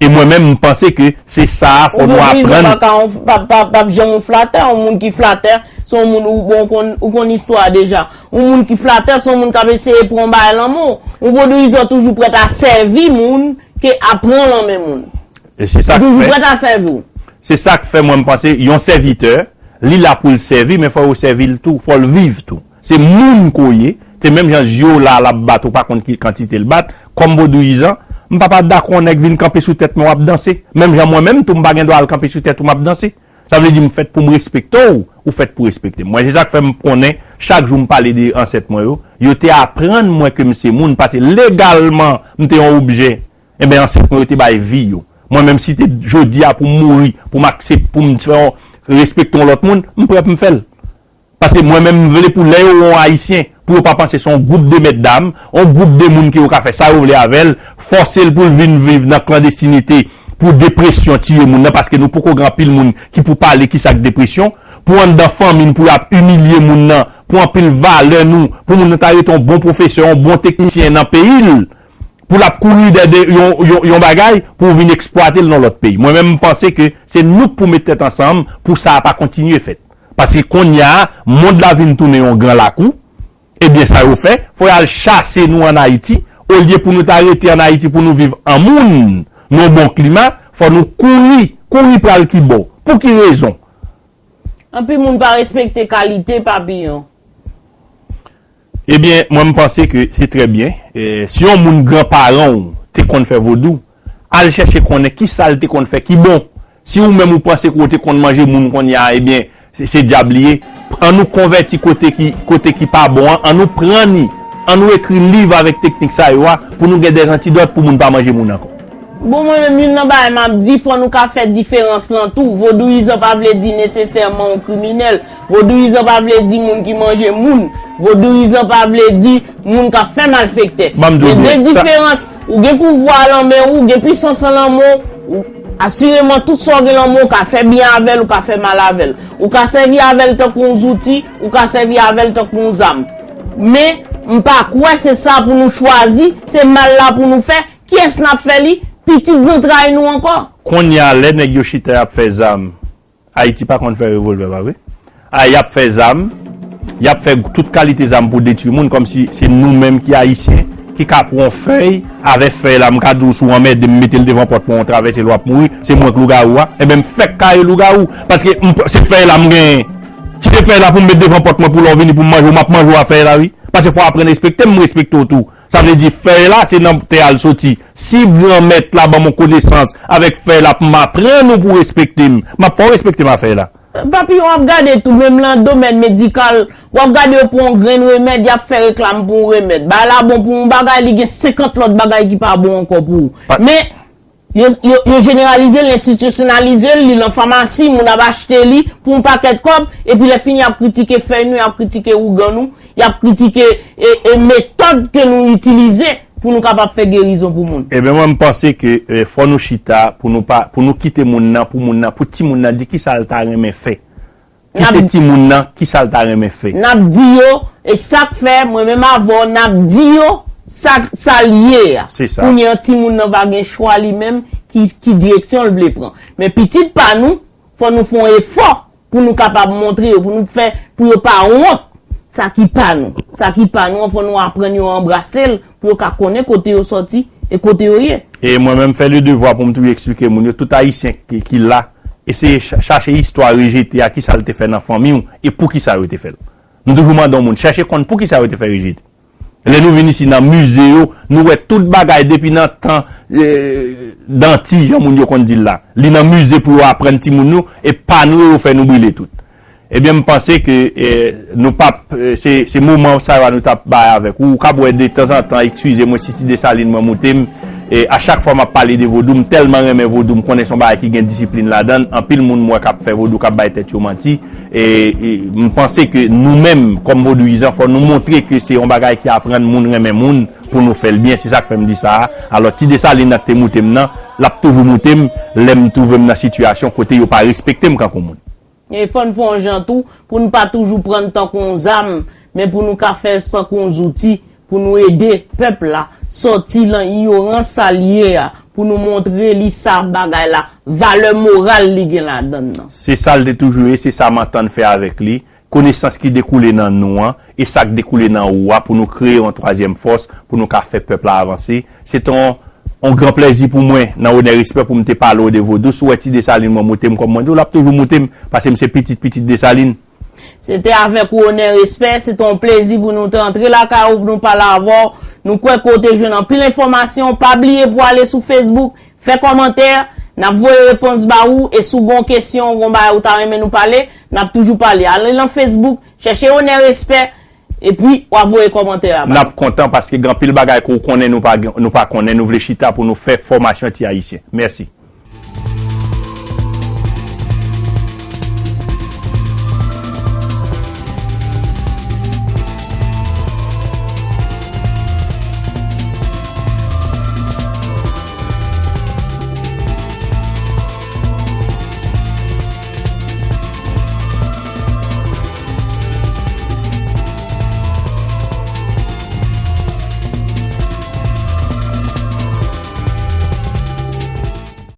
E mwen menm, m panse ke se sa a fò nou aprann. Yon vodouyizan pa ka, pa, pa, p ap janm yon flatè, yon moun ki flatè, se yon moun ou, bon, ou konn, ou konn istwa a deja. Yon moun ki flatè, se yon moun k ap eseye pran bagay lan men w. Yon vodouyizan toujou prèt a sèvi moun, ke a pran lan men moun. E se sa k fè, toujou prèt a sèvi w. Se sa k fè mwen m panse yon sèvitè, li la pou l sèvi, men fò yo sèvi l tou, fò l viv tou. Se moun ke w ye, se menm jan zye w la, l ap bat, ou pa konn ki kantite l bat, kòm vodouyizan, m pa pa dakò yon nèg vin kanpe sou tèt mwen w ap danse. Menm jan mwen menm tou, m pa gen dwa al kanpe sou tèt ou m ap danse. Sa vle di m fèt pou m respekte w, ou fèt pou respekte m. Mwen, se sa k fè m konnen, chak jou m pale de ansèt mwen yo, yo te aprann mwen ke m se moun, paske legalman, m te yon objè. Enben, ansèt mwen yo te bay vi yo. Mwen menm, si te jodi a pou m mouri, pou m aksepte, pou m fè yon, respekte yon lòt moun, m prè pou m fè l. Paske mwen menm, m vle pou lè yo wè yon Ayisyen, pou yo pa panse se yon gwoup de mètdam, yon gwoup de moun ke yo ka fè sa yo vle avè l, fòse l pou l vin viv nan klandestinite, pou depresyon tiye moun nan, paske nou poko gen anpil moun ki pou pale kisa k depresyon, pou anndan fanmi n, pou y ap imilye moun nan, pou anpil valè nou, pou moun nan ta rete yon bon pwofesè, yon bon teknisyen nan peyi l, pou l ap kouri dèyè de yon, yon, yon bagay, pou vin eksplwate l nan lòt peyi. Mwen menm, m panse ke se nou k pou met tèt ansanm pou sa a pa kontinye fèt. Paske kounye a, mond la vin tounen yon gran lakou. Ebyen, sa yo fè, fò y al chase nou ann Ayiti. Olye pou nou ta rete ann Ayiti pou nou viv an moun, nan yon bon klima, fò nou kouri, kouri pral ki bò. Pou ki rezon? Anpil moun pa respekte kalite papiyon. Ebyen, mwen, m panse ke se trè byen. E, si yon moun, granparan w te konn fè vodou, al chèche konnen kisa l te konn fè ki bon. Si ou menm ou panse ke w te konn manje moun kounye a, ebyen, se, se dyab li ye. Ann nou konvèti kote ki, kote ki pa bon an, ann nou pran li, ann nou ekri liv avèk teknik sa yo a, pou nou gen dèzantidòt pou moun pa manje moun ankò. Bon, mwen menm, youn nan bagay m ap di, fò nou ka fè diferans lan tou. Vodouyizan pa vle di nesesèman yon kriminèl. Vodouyizan pa vle di moun ki manje moun. Vodouyizan pa vle di moun k ap fè malfektè. Ban m di w byen. Gen de diferans. Ou gen pouvwa lan men w, ou gen pwisans lan lan men w, ou, asireman, tout sa w gen lan men w, ou ka fè byen avè l, ou ka fè mal avè l. Ou ka sèvi avè l tankou yon zouti, ou ka sèvi avè l tankou yon zam. Men, m pa kwè se sa pou nou chwazi, se mal la pou nou fè, kiyès n ap fè li? Pitit zantray nou ankò. Kounye a, lè nèg yo chita y ap fè zam, Ayiti pa konn fè revòlvè, pa vre? A, y ap fè zam, y ap fè tout kalite zam pou detwi moun, kòmsi se nou menm ki Ayisyen, ki ka pran yon fèy, avèk fèy la, m ka di w, si w anmède m, mete l devan pòt mwen, w travèse l, w ap mouri, se mwen k lougawou a. Enben, m fèk kare lougawou, paske m, se fèy la m genyen. Si se fèy la pou m met devan pòt mwen pou lè w vini pou m manje w, m ap manje w a fèy la, wi. Paske fò w aprann respekte m, m respekte w tou. Sa vle di fèy la, se nan tè a l soti. Si Granmèt la ban m yon konesans avèk fèy la pou m aprann ou pou w respekte m, m ap fè w respekte m a fèy la. Papiyon ap gade tou, menm nan domèn medikal, w ap gade yo pou yon grenn remèd, y ap fè reklam pou yon remèd. Bagay la bon pou yon bagay, li gen senkant lòt bagay ki pa bon ankò pou ou. Men, yo, yo, yo jeneralize l, enstitisyonalize l, li nan famasi, moun ap achte li pou yon pakèt kòb, epi lè fini, y ap kritike fèy nou, y ap kritike ougan nou, y ap kritike e, e metòd ke nou itilize pou nou kapab fè gerizon pou moun. Ebyen, mwen, m panse ke eh, fò nou chita pou nou pa, pou nou kite moun nan, pou moun nan, pou timoun nan di kisa l ta renmen fè. Kite timoun nan, kisa l ta renmen fè. N ap di yo, e sa k fè, mwen menm avè w, n ap di yo sa, sa l ye a. Se sa. Kounye a, timoun nan pa gen chwa li menm ki, ki direksyon l vle pran. Men pitit pa nou, fò nou fè yon efò pou nou kapab montre yo, pou nou fè, pou yo pa wont sa ki pa nou. Sa ki pa nou an, fò nou aprann yo anbrase l, pou yo ka konnen kote yo sòti e kote yo ye. E mwen menm fè le devwa pou m toujou eksplike moun yo, tout Ayisyen ki, ki la, eseye cha- chache istwa rejete a, kisa l te fè nan fanmi w, e poukisa yo te fè l. M toujou mande yon moun, chèche konn poukisa yo te fè rejete. Lè nou vin isi nan mize yo, nou wè tout bagay depi nan tan eh, danti, jan moun yo konn di l la. Li nan mize pou yo aprann timoun nou, e pa nou yo fè nou brile tout. Ebyen, m panse ke eh, nou p ap, eh, se, se moman sa yo a nou t ap bay avèk ou. Ou kab wè de tanzantan, eskize mwen si ti Desalin mwen moute m, e a chak fwa m ap pale de vodou, m tèlman renmen vodou, m konnen se yon bagay ki gen disiplin ladan l. Anpil moun m wè k ap fè vodou, k ap bay tèt yo manti. E, e m panse ke nou menm, kòm vodouyizan, fò nou montre ke se yon bagay ki aprann moun renmen moun pou nou fè l byen. Se sa k fè m di sa a. Alò, ti Desalin nan k te moute m nan, l ap toujou moute m lè m twouve m nan sitiyasyon kote yo pa respekte m kankou moun. E fò n fè yon jan tou, pou n pa toujou pran l tankou yon zam, men pou nou ka fè l tankou yon zouti, pou nou ede pèp la sòti nan iyorans sa l ye a, pou nou montre li sa bagay la, valè moral li gen ladan l nan. Se sa l te toujou ye, se sa m antann fè avèk li. Konesans ki dekoule nan nou an, e sa k dekoule nan ou a, pou nou kreye yon twazyèm fòs, pou nou ka fè pèp la avanse. Se te yon, yon gran plèzi pou mwen, nan onè respè, pou m te pale w de vodou. Si w wè ti Desalin mwen moute m kòm mwen di w, l ap toujou moute m, paske m se pitit pitit Desalin. Se te avèk ou onè respè, se te yon plezi pou nou te antre lakay ou pou nou pale avè w. Nou kwè ke w te jwenn anpil enfòmasyon. Pa bliye pou w ale sou Facebook, fè kòmantè, n ap voye repons ba ou, e si w gen yon kesyon, w gen yon bagay ou ta renmen nou pale, n ap toujou pale. Ale nan Facebook, chèche onè respè, epi w ap voye kòmantè a ba nou. N ap kontan paske gen anpil bagay ke w konnen nou pa gen, nou pa konnen, nou vle chita pou nou fè fòmasyon ti Ayisyen. Mèsi.